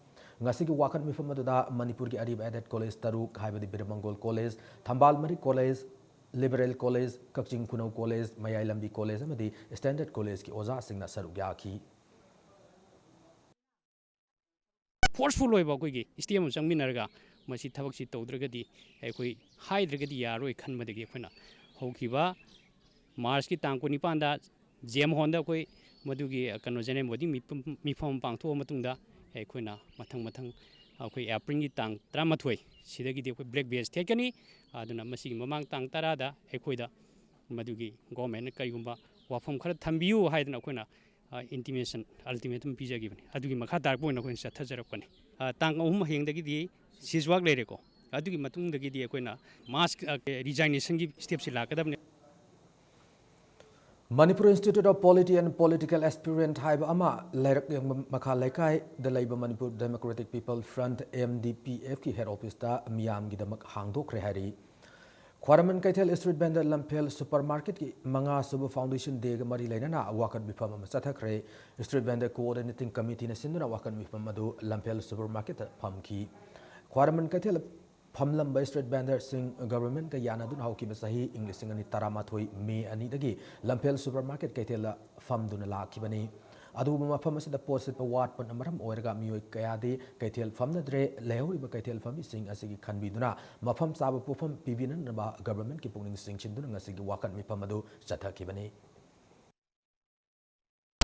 ꯉꯁꯤꯒꯤ ꯋꯥꯀꯠ ꯃꯤꯐꯝ ꯑꯗꯨꯗ ꯃꯅꯤꯄꯨꯔꯒꯤ ꯑꯔꯤꯕ aided college ꯇꯔꯨꯛ, ꯍꯥꯏꯕꯗꯤ ꯕꯤꯔꯃꯪꯒꯣꯜ College, ꯊꯝꯕꯥꯜ ꯃꯔꯤꯛ College, Liberal College, ꯀꯛꯆꯤꯡ ꯈꯨꯅꯧ College, ꯃꯌꯥꯏ ꯂꯝꯕꯤ College ꯑꯃꯗꯤ Standard College ꯀꯤ ꯑꯣꯖꯥꯁꯤꯡꯅ ꯁꯔꯨꯛ ꯌꯥꯈꯤ꯫ Forceful ꯑꯣꯏꯕ ꯑꯩꯈꯣꯏꯒꯤ system ꯑꯃ ꯆꯪꯃꯤꯟꯅꯔꯒ ꯃꯁꯤ ꯊꯕꯛꯁꯤ ꯇꯧꯗ꯭ꯔꯒꯗꯤ ꯑꯩꯈꯣꯏ ꯍꯥꯏꯗ꯭ꯔꯒꯗꯤ ꯌꯥꯔꯣꯏ ꯈꯟꯕꯗꯒꯤ ꯑꯩꯈꯣꯏꯅ ꯍꯧꯈꯤꯕ March ꯀꯤ ꯇꯥꯡ ꯀꯨꯟꯅꯤꯄꯥꯟꯗ JM Hall ꯗ ꯑꯩꯈꯣꯏ ꯃꯗꯨꯒꯤ ꯀꯩꯅꯣ general body ꯃꯤꯐꯝ ꯃꯤꯐꯝ ꯑꯃ ꯄꯥꯡꯊꯣꯛꯑ ꯃꯇꯨꯡꯗ ꯑꯩꯈꯣꯏꯅ ꯃꯊꯪ ꯃꯊꯪ ꯑꯩꯈꯣꯏ April ꯒꯤ ꯇꯥꯡ ꯇꯔꯥꯃꯥꯊꯣꯏ ꯁꯤꯗꯒꯤꯗꯤ ꯑꯩꯈꯣꯏ black batch ꯊꯦꯠꯀꯅꯤ꯫ ꯑꯗꯨꯅ ꯃꯁꯤꯒꯤ ꯃꯃꯥꯡ ꯇꯥꯡ ꯇꯔꯥꯗ ꯑꯩꯈꯣꯏꯗ ꯃꯗꯨꯒꯤ government ꯅ ꯀꯔꯤꯒꯨꯝꯕ ꯋꯥꯐꯝ ꯈꯔ ꯊꯝꯕꯤꯌꯨ ꯍꯥꯏꯗꯅ ꯑꯩꯈꯣꯏꯅ intimation, ultimatum ꯄꯤꯖꯈꯤꯕꯅꯤ꯫ ꯑꯗꯨꯒꯤ ꯃꯈꯥ ꯇꯥꯔꯛꯄ ꯑꯣꯏꯅ ꯑꯩꯈꯣꯏꯅ ꯆꯠꯊꯖꯔꯛꯄꯅꯤ꯫ ꯇꯥꯡ ꯑꯍꯨꯝ ꯍꯌꯦꯡꯗꯒꯤꯗꯤ cease work ꯂꯩꯔꯦꯀꯣ꯫ ꯑꯗꯨꯒꯤ ꯃꯇꯨꯡꯗꯒꯤꯗꯤ ꯑꯩꯈꯣꯏꯅ mass resignation ꯒꯤ step ꯁꯤ ꯂꯥꯛꯀꯗꯕꯅꯤ꯫ Manipur Institute of Polity and Political Aspirant ꯍꯥꯏꯕ ꯑꯃ ꯂꯩꯔꯛ ꯌꯦꯡꯕ ꯃꯈꯥ ꯂꯩꯀꯥꯏꯗ ꯂꯩꯕ Manipur Democratic People Front, MDPF ꯀꯤ head office ꯇ ꯃꯤꯌꯥꯝꯒꯤꯗꯃꯛ ꯍꯥꯡꯗꯣꯛꯈ꯭ꯔꯦ ꯍꯥꯏꯔꯤ꯫ ꯈ꯭ꯋꯥꯏꯔꯝꯕꯟ ꯀꯩꯊꯦꯜ street vendor ꯂꯝꯐꯦꯜ supermarket ꯀꯤ ꯃꯉꯥ ꯁꯨꯕ foundation day ꯒ ꯃꯔꯤ ꯂꯩꯅꯅ ꯋꯥꯀꯠ ꯃꯤꯐꯝ ꯑꯃ ꯆꯠꯊꯈ꯭ꯔꯦ꯫ Street vendor coordinating committee ꯅ ꯁꯤꯟꯗꯨꯅ ꯋꯥꯀꯠ ꯃꯤꯐꯝ ꯑꯗꯨ ꯂꯝꯐꯦꯜ supermarket ꯇ ꯐꯝꯈꯤ꯫ ꯈ꯭ꯋꯥꯏꯔꯝꯕꯟ ꯀꯩꯊꯦꯜ ꯐꯝꯂꯝꯕ street vendor ꯁꯤꯡ government ꯀ ꯌꯥꯅꯗꯨꯅ ꯍꯧꯈꯤꯕ ꯆꯍꯤ ꯏꯪ ꯂꯤꯁꯤꯡ ꯑꯅꯤ ꯇꯔꯥꯃꯥꯊꯣꯏ May ꯑꯅꯤꯗꯒꯤ ꯂꯝꯐꯦꯜ supermarket ꯀꯩꯊꯦꯜꯗ ꯐꯝꯗꯨꯅ ꯂꯥꯛꯈꯤꯕꯅꯤ꯫ ꯑꯗꯨꯕꯨ ꯃꯐꯝ ꯑꯁꯤꯗ ꯄꯣꯠ ꯁꯤꯠꯄ ꯋꯥꯠꯄꯅ ꯃꯔꯝ ꯑꯣꯏꯔꯒ ꯃꯤꯑꯣꯏ ꯀꯌꯥꯗꯤ ꯀꯩꯊꯦꯜ ꯐꯝꯅꯗ꯭ꯔꯦ꯫ ꯂꯩꯍꯧꯔꯤꯕ ꯀꯩꯊꯦꯜ ꯐꯝꯃꯤꯁꯤꯡ ꯑꯁꯤꯒꯤ ꯈꯟꯕꯤꯗꯨꯅ ꯃꯐꯝ ꯆꯥꯕ ꯄꯣꯠꯐꯝ ꯄꯤꯕꯤꯅꯅꯕ government ꯀꯤ ꯄꯨꯛꯅꯤꯡ ꯆꯤꯡꯁꯤꯟꯗꯨꯅ ꯉꯁꯤꯒꯤ ꯋꯥꯀꯠ ꯃꯤꯐꯝ ꯑꯗꯨ ꯆꯠꯊꯈꯤꯕꯅꯤ꯫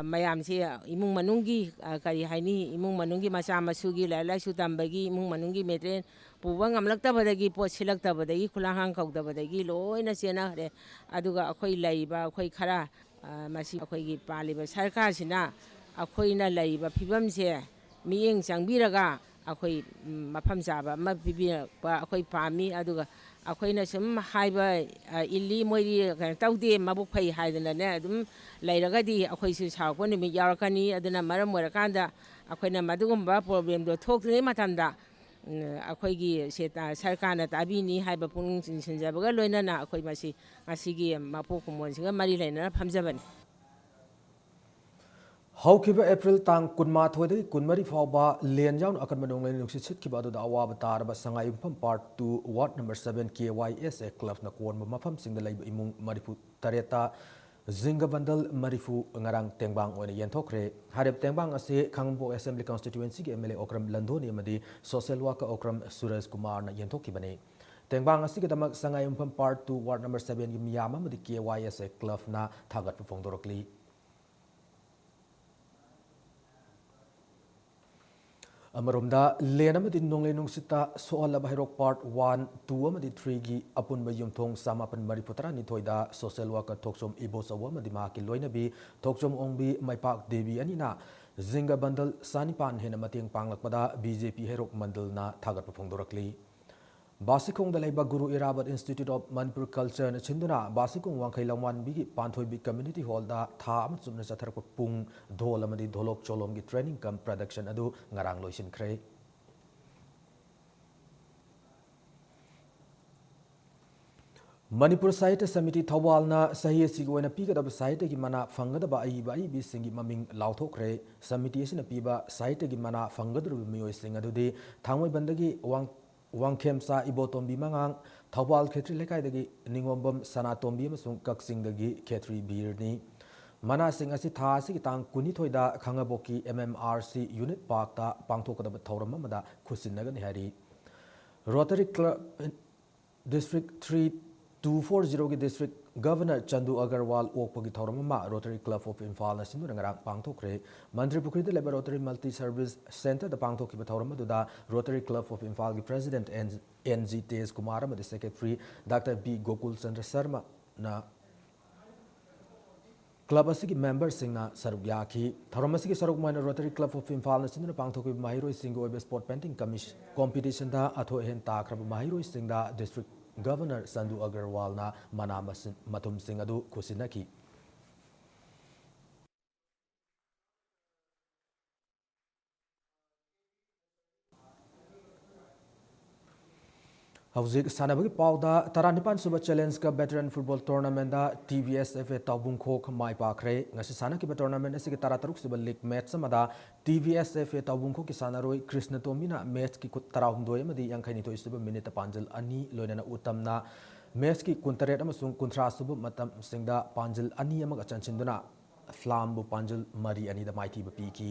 ꯃꯌꯥꯝꯁꯦ ꯏꯃꯨꯡ ꯃꯅꯨꯡꯒꯤ, ꯑ, ꯀꯔꯤ ꯍꯥꯏꯅꯤ, ꯏꯃꯨꯡ ꯃꯅꯨꯡꯒꯤ ꯃꯆꯥ ꯃꯁꯨꯒꯤ ꯂꯥꯏꯔꯤꯛ ꯂꯥꯏꯁꯨ ꯇꯝꯕꯒꯤ, ꯏꯃꯨꯡ ꯃꯅꯨꯡꯒꯤ ꯃꯦꯇꯔꯤꯌꯦꯜ ꯄꯨꯕ ꯉꯝꯂꯛꯇꯕꯗꯒꯤ, ꯄꯣꯠ ꯁꯤꯜꯂꯛꯇꯕꯗꯒꯤ, ꯈꯨꯂꯪ ꯍꯥꯡ ꯀꯧꯗꯕꯗꯒꯤ ꯂꯣꯏꯅ ꯆꯦꯟꯅꯈ꯭ꯔꯦ꯫ ꯑꯗꯨꯒ ꯑꯩꯈꯣꯏ ꯂꯩꯔꯤꯕ, ꯑꯩꯈꯣꯏ ꯈꯔ, ꯑ, ꯃꯁꯤ ꯑꯩꯈꯣꯏꯒꯤ ꯄꯥꯜꯂꯤꯕ ꯁꯔꯀꯥꯔꯁꯤꯅ ꯑꯩꯈꯣꯏꯅ ꯂꯩꯔꯤꯕ ꯐꯤꯕꯝꯁꯦ ꯃꯤꯠꯌꯦꯡ ꯆꯪꯕꯤꯔꯒ ꯑꯩꯈꯣꯏ, ꯎꯝ, ꯃꯐꯝ ꯆꯥꯕ ꯑꯃ ꯄꯤꯕꯤꯔꯛꯄ ꯑꯩꯈꯣꯏ ꯄꯥꯝꯃꯤ꯫ ꯑꯗꯨꯒ ꯑꯩꯈꯣꯏꯅ ꯁꯨꯝ ꯍꯥꯏꯕ, ꯑ, ꯏꯜꯂꯤ ꯃꯣꯏꯗꯤ ꯀꯩꯅꯣ ꯇꯧꯗꯦ, ꯃꯕꯨꯛ ꯐꯩ ꯍꯥꯏꯗꯅꯅꯦ ꯑꯗꯨꯝ ꯂꯩꯔꯒꯗꯤ ꯑꯩꯈꯣꯏꯁꯨ ꯁꯥꯎꯔꯛꯄ ꯅꯨꯃꯤꯠ ꯌꯥꯎꯔꯛꯀꯅꯤ꯫ ꯑꯗꯨꯅ ꯃꯔꯝ ꯑꯣꯏꯔꯀꯥꯟꯗ ꯑꯩꯈꯣꯏꯅ ꯃꯗꯨꯒꯨꯝꯕ ꯄ꯭ꯔꯣꯕ꯭ꯂꯦꯝꯗꯣ ꯊꯣꯛꯇ꯭ꯔꯤꯉꯩ ꯃꯇꯝꯗ, ꯎꯝ, ꯑꯩꯈꯣꯏꯒꯤ ꯁꯦ-, ꯑ, ꯁꯔꯀꯥꯔꯅ ꯇꯥꯕꯤꯅꯤ ꯍꯥꯏꯕ ꯄꯨꯛꯅꯤꯡ ꯆꯤꯡꯁꯤꯟꯖꯕꯒ ꯂꯣꯏꯅꯅ ꯑꯩꯈꯣꯏ ꯃꯁꯤ ꯉꯁꯤꯒꯤ ꯃꯄꯣꯛ ꯀꯨꯝꯑꯣꯟꯁꯤꯒ ꯃꯔꯤ ꯂꯩꯅꯅ ꯐꯝꯖꯕꯅꯤ꯫ ꯍꯧꯈꯤꯕ ꯑꯦꯄ꯭ꯔꯤꯜ ꯇꯥꯡ ꯀꯨꯟꯃꯥꯊꯣꯏꯗꯒꯤ ꯀꯨꯟꯃꯔꯤ ꯐꯥꯎꯕ ꯂꯦꯟ ꯌꯥꯎꯅ ꯑꯀꯟꯕ ꯅꯣꯡꯂꯩ ꯅꯨꯡꯁꯤꯠ ꯁꯤꯠꯈꯤꯕ ꯑꯗꯨꯗ ꯑꯋꯥꯕ ꯇꯥꯔꯕ ꯁꯉꯥꯏꯌꯨꯝꯐꯝ Part two, Ward number seven, K Y S A clubꯅ ꯀꯣꯟꯕ ꯃꯐꯝꯁꯤꯡꯗ ꯂꯩꯕ ꯏꯃꯨꯡ ꯃꯔꯤꯐꯨ ꯇꯔꯦꯠꯇ ꯖꯤꯡꯒ ꯕꯟꯗꯜ ꯃꯔꯤꯐꯨ ꯉꯔꯥꯡ ꯇꯦꯡꯕꯥꯡ ꯑꯣꯏꯅ ꯌꯦꯟꯊꯣꯛꯈ꯭ꯔꯦ꯫ ꯍꯥꯏꯔꯤꯕ ꯇꯦꯡꯕꯥꯡ ꯑꯁꯤ ꯈꯥꯡꯉꯕꯣꯛ Assembly Constituencyꯒꯤ M L A Okram ꯂꯟꯗꯣꯅꯤ ꯑꯃꯗꯤ Social Worker ꯑꯣꯀ꯭ꯔꯝ ꯁꯨꯔꯖ ꯀꯨꯃꯥꯔꯅ ꯌꯦꯟꯊꯣꯛꯈꯤꯕꯅꯤ꯫ ꯇꯦꯡꯕꯥꯡ ꯑꯁꯤꯒꯤꯗꯃꯛ ꯁꯉꯥꯏꯌꯨꯝꯐꯝ Part two, Ward number sevenꯒꯤ ꯃꯤꯌꯥꯝ ꯑꯃꯗꯤ K Y S A clubꯅ ꯊꯥꯒꯠꯄ ꯐꯣꯡꯗꯣꯔꯛꯂꯤ꯫ ꯑꯃꯔꯣꯝꯗ, ꯂꯦꯟ ꯑꯃꯗꯤ ꯅꯣꯡꯂꯩ ꯅꯨꯡꯁꯤꯠꯇ ꯁꯣꯛꯍꯜꯂꯕ ꯍꯩꯔꯣꯛ Part one, two ꯑꯃꯗꯤ threeꯒꯤ ꯑꯄꯨꯟꯕ ꯌꯨꯝꯊꯣꯡ ꯆꯃꯥꯄꯟ ꯃꯔꯤꯐꯨ ꯇꯔꯥꯅꯤꯊꯣꯏꯗ Social Worker ꯊꯣꯛꯆꯣꯝ ꯏꯕꯣꯆꯧꯕ ꯑꯃꯗꯤ ꯃꯍꯥꯛꯀꯤ ꯂꯣꯏꯅꯕꯤ ꯊꯣꯛꯆꯣꯝ ꯑꯣꯡꯕꯤ ꯃꯩꯄꯥꯛ ꯗꯦꯕꯤ ꯑꯅꯤꯅ ꯖꯤꯡꯒ ꯕꯟꯗꯜ ꯆꯥꯅꯤꯄꯥꯟ ꯍꯦꯟꯅ ꯃꯇꯦꯡ ꯄꯥꯡꯂꯛꯄꯗ B J P ꯍꯩꯔꯣꯛ ꯃꯟꯗꯜꯅ ꯊꯥꯒꯠꯄ ꯐꯣꯡꯗꯣꯔꯛꯂꯤ꯫ ꯕꯥꯁꯤꯈꯣꯡꯗ ꯂꯩꯕ ꯒꯨꯔꯨ ꯏꯔꯥꯕꯠ Institute of Manipur Cultureꯅ ꯁꯤꯟꯗꯨꯅ ꯕꯥꯁꯤꯈꯣꯡ ꯋꯥꯡꯈꯩ ꯂꯝꯋꯥꯟꯕꯤꯒꯤ ꯄꯥꯟꯊꯣꯏꯕꯤ Community Hallꯗ ꯊꯥ ꯑꯃ ꯆꯨꯞꯅ ꯆꯠꯊꯔꯛꯄ ꯄꯨꯡ, ꯙꯣꯜ ꯑꯃꯗꯤ ꯙꯣꯂꯣꯛ ꯆꯣꯂꯣꯝꯒꯤ training cum production ꯑꯗꯨ ꯉꯔꯥꯡ ꯂꯣꯏꯁꯤꯟꯈ꯭ꯔꯦ꯫ ꯃꯅꯤꯄꯨꯔ ꯁꯥꯍꯤꯇ꯭ꯌ ꯁꯃꯤꯇꯤ ꯊꯧꯕꯥꯜꯅ ꯆꯍꯤ ꯑꯁꯤꯒꯤ ꯑꯣꯏꯅ ꯄꯤꯒꯗꯕ ꯁꯥꯍꯤꯇ꯭ꯌꯒꯤ ꯃꯅꯥ ꯐꯪꯒꯗꯕ ꯑꯏꯕ ꯑꯏꯕꯤꯁꯤꯡꯒꯤ ꯃꯃꯤꯡ ꯂꯥꯎꯊꯣꯛꯈ꯭ꯔꯦ꯫ ꯁꯃꯤꯇꯤ ꯑꯁꯤꯅ ꯄꯤꯕ ꯁꯥꯍꯤꯇ꯭ꯌꯒꯤ ꯃꯅꯥ ꯐꯪꯒꯗꯧꯔꯤꯕ ꯃꯤꯑꯣꯏꯁꯤꯡ ꯑꯗꯨꯗꯤ ꯊꯥꯡꯃꯩꯕꯟꯗꯒꯤ ꯋꯥꯡ-, ꯋꯥꯡꯈꯦꯝꯆꯥ ꯏꯕꯣꯇꯣꯝꯕꯤ ꯃꯉꯥꯡ, ꯊꯧꯕꯥꯜ ꯈꯦꯇ꯭ꯔꯤ ꯂꯩꯀꯥꯏꯗꯒꯤ ꯅꯤꯉꯣꯝꯕꯝ ꯁꯅꯥꯇꯣꯝꯕꯤ ꯑꯃꯁꯨꯡ ꯀꯛꯆꯤꯡꯗꯒꯤ ꯈꯦꯇ꯭ꯔꯤ ꯕꯤꯔꯅꯤ꯫ ꯃꯅꯥꯁꯤꯡ ꯑꯁꯤ ꯊꯥ ꯑꯁꯤꯒꯤ ꯇꯥꯡ ꯀꯨꯟꯅꯤꯊꯣꯏꯗ ꯈꯥꯡꯉꯕꯣꯛꯀꯤ M M R C Unit Parkꯇ ꯄꯥꯡꯊꯣꯛꯀꯗꯕ ꯊꯧꯔꯝ ꯑꯃꯗ ꯈꯨꯠꯁꯤꯟꯅꯒꯅꯤ ꯍꯥꯏꯔꯤ꯫ Rotary Club District three two four ꯖꯤꯔꯣꯒꯤ District Governor ꯆꯟꯗꯨ ꯑꯒꯔꯋꯥꯜ ꯑꯣꯛꯄꯒꯤ ꯊꯧꯔꯝ ꯑꯃ Rotary Club of ꯏꯝꯐꯥꯜꯅ ꯁꯤꯟꯗꯨꯅ ꯉꯔꯥꯡ ꯄꯥꯡꯊꯣꯛꯈ꯭ꯔꯦ꯫ ꯃꯟꯇ꯭ꯔꯤ ꯄꯨꯈ꯭ꯔꯤꯗ ꯂꯩꯕ Rotary Multi Service Centreꯗ ꯄꯥꯡꯊꯣꯛꯈꯤꯕ ꯊꯧꯔꯝ ꯑꯗꯨꯗ Rotary Club of ꯏꯝꯐꯥꯜꯒꯤ President N G Tej Kumar ꯑꯃꯗꯤ Secretary Doctor B Gokul Chandra ꯁꯔꯃꯅ club ꯑꯁꯤꯒꯤ memberꯁꯤꯡꯅ ꯁꯔꯨꯛ ꯌꯥꯈꯤ꯫ ꯊꯧꯔꯝ ꯑꯁꯤꯒꯤ ꯁꯔꯨꯛ ꯑꯣꯏꯅ Rotary Club of ꯏꯝꯐꯥꯜꯅ ꯁꯤꯟꯗꯨꯅ ꯄꯥꯡꯊꯣꯛꯈꯤꯕ ꯃꯍꯩꯔꯣꯏꯁꯤꯡꯒꯤ ꯑꯣꯏꯕ sport painting commis-, competitionꯗ ꯑꯊꯣꯏ ꯑꯍꯦꯟ ꯇꯥꯈ꯭ꯔꯕ ꯃꯍꯩꯔꯣꯏꯁꯤꯡꯗ District Governor ꯆꯟꯗꯨ ꯑꯒꯔꯋꯥꯜꯅ ꯃꯅꯥ ꯃꯁꯤꯡ, ꯃꯊꯨꯝꯁꯤꯡ ꯑꯗꯨ ꯈꯨꯠꯁꯤꯟꯅꯈꯤ꯫ ꯍꯧꯖꯤꯛ ꯁꯥꯟꯅꯕꯒꯤ ꯄꯥꯎꯗ, ꯇꯔꯥꯅꯤꯄꯥꯟ ꯁꯨꯕ Challenge Cup Veteran Football Tournamentꯗ T V S F A ꯇꯥꯎꯕꯨꯡꯈꯣꯛ ꯃꯥꯏ ꯄꯥꯛꯈ꯭ꯔꯦ꯫ ꯉꯁꯤ ꯁꯥꯟꯅꯈꯤꯕ tournament ꯑꯁꯤꯒꯤ ꯇꯔꯥꯇꯔꯨꯛ ꯁꯨꯕ league match ꯑꯃꯗ T V S F A ꯇꯥꯎꯕꯨꯡꯈꯣꯛꯀꯤ ꯁꯥꯟꯅꯔꯣꯏ ꯀ꯭ꯔꯤꯁꯅꯇꯣꯝꯕꯤꯅ matchꯀꯤ ꯈꯨꯠ ꯇꯔꯥꯍꯨꯝꯗꯣꯏ ꯑꯃꯗꯤ ꯌꯥꯡꯈꯩꯅꯤꯊꯣꯏ ꯁꯨꯕ minute ꯄꯥꯟꯖꯜ ꯑꯅꯤ, ꯂꯣꯏꯅꯅ ꯎꯇꯝꯅ matchꯀꯤ ꯀꯨꯟꯇꯔꯦꯠ ꯑꯃꯁꯨꯡ ꯀꯨꯟꯊ꯭ꯔꯥ ꯁꯨꯕ ꯃꯇꯝꯁꯤꯡꯗ ꯄꯥꯟꯖꯜ ꯑꯅꯤ ꯑꯃꯒ ꯆꯟꯁꯤꯟꯗꯨꯅ ꯐ꯭ꯂꯥꯝꯕꯨ ꯄꯥꯟꯖꯜ ꯃꯔꯤ ꯑꯅꯤꯗ ꯃꯥꯏꯊꯤꯕ ꯄꯤꯈꯤ꯫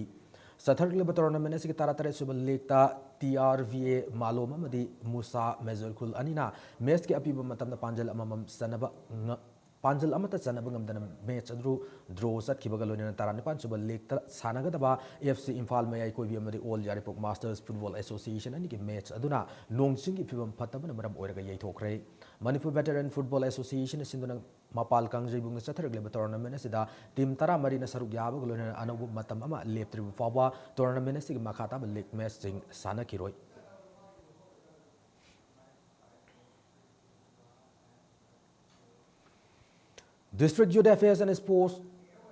ꯆꯠꯊꯔꯛꯂꯤꯕ tournament ꯑꯁꯤꯒꯤ ꯇꯔꯥꯇꯔꯦꯠ ꯁꯨꯕ leagueꯇ ꯇꯤ ꯑꯥꯔ ꯚꯤ ꯑꯦ ꯃꯥꯂꯣꯝ ꯑꯃꯗꯤ ꯃꯨꯁꯥ ꯃꯦꯖꯣꯔꯈꯨꯜ ꯑꯅꯤꯅ matchꯀꯤ ꯑꯄꯤꯕ ꯃꯇꯝꯗ ꯄꯥꯟꯖꯜ ꯑꯃꯃꯝ ꯆꯟꯅꯕ ꯉ-, ꯄꯥꯟꯖꯜ ꯑꯃꯠꯇ ꯆꯟꯅꯕ ꯉꯝꯗꯅ match ꯑꯗꯨ draw ꯆꯠꯈꯤꯕꯒ ꯂꯣꯏꯅꯅ ꯇꯔꯥꯅꯤꯄꯥꯟ ꯁꯨꯕ leagueꯇ ꯁꯥꯟꯅꯒꯗꯕ ꯑꯦꯐ ꯁꯤ ꯏꯝꯐꯥꯜ ꯃꯌꯥꯏ ꯀꯣꯏꯕꯤ ꯑꯃꯗꯤ All Yairipok Masters Football Association ꯑꯅꯤꯒꯤ match ꯑꯗꯨꯅ ꯅꯣꯡ ꯆꯤꯡꯒꯤ ꯐꯤꯕꯝ ꯐꯠꯇꯕꯅ ꯃꯔꯝ ꯑꯣꯏꯔꯒ ꯌꯩꯊꯣꯛꯈ꯭ꯔꯦ꯫ Manipur Veteran Football Association ꯁꯤꯟꯗꯨꯅ ꯃꯄꯥꯜ ꯀꯥꯡꯖꯩꯕꯨꯡꯗ ꯆꯠꯊꯔꯛꯂꯤꯕ tournament ꯑꯁꯤꯗ team ꯇꯔꯥꯃꯔꯤꯅ ꯁꯔꯨꯛ ꯌꯥꯕꯒ ꯂꯣꯏꯅꯅ ꯑꯅꯧꯕ ꯃꯇꯝ ꯑꯃ ꯂꯦꯞꯇ꯭ꯔꯤꯕ ꯐꯥꯎꯕ tournament ꯑꯁꯤꯒꯤ ꯃꯈꯥ ꯇꯥꯕ league matchꯁꯤꯡ ꯁꯥꯟꯅꯈꯤꯔꯣꯏ꯫ District Youth Affairs and Sports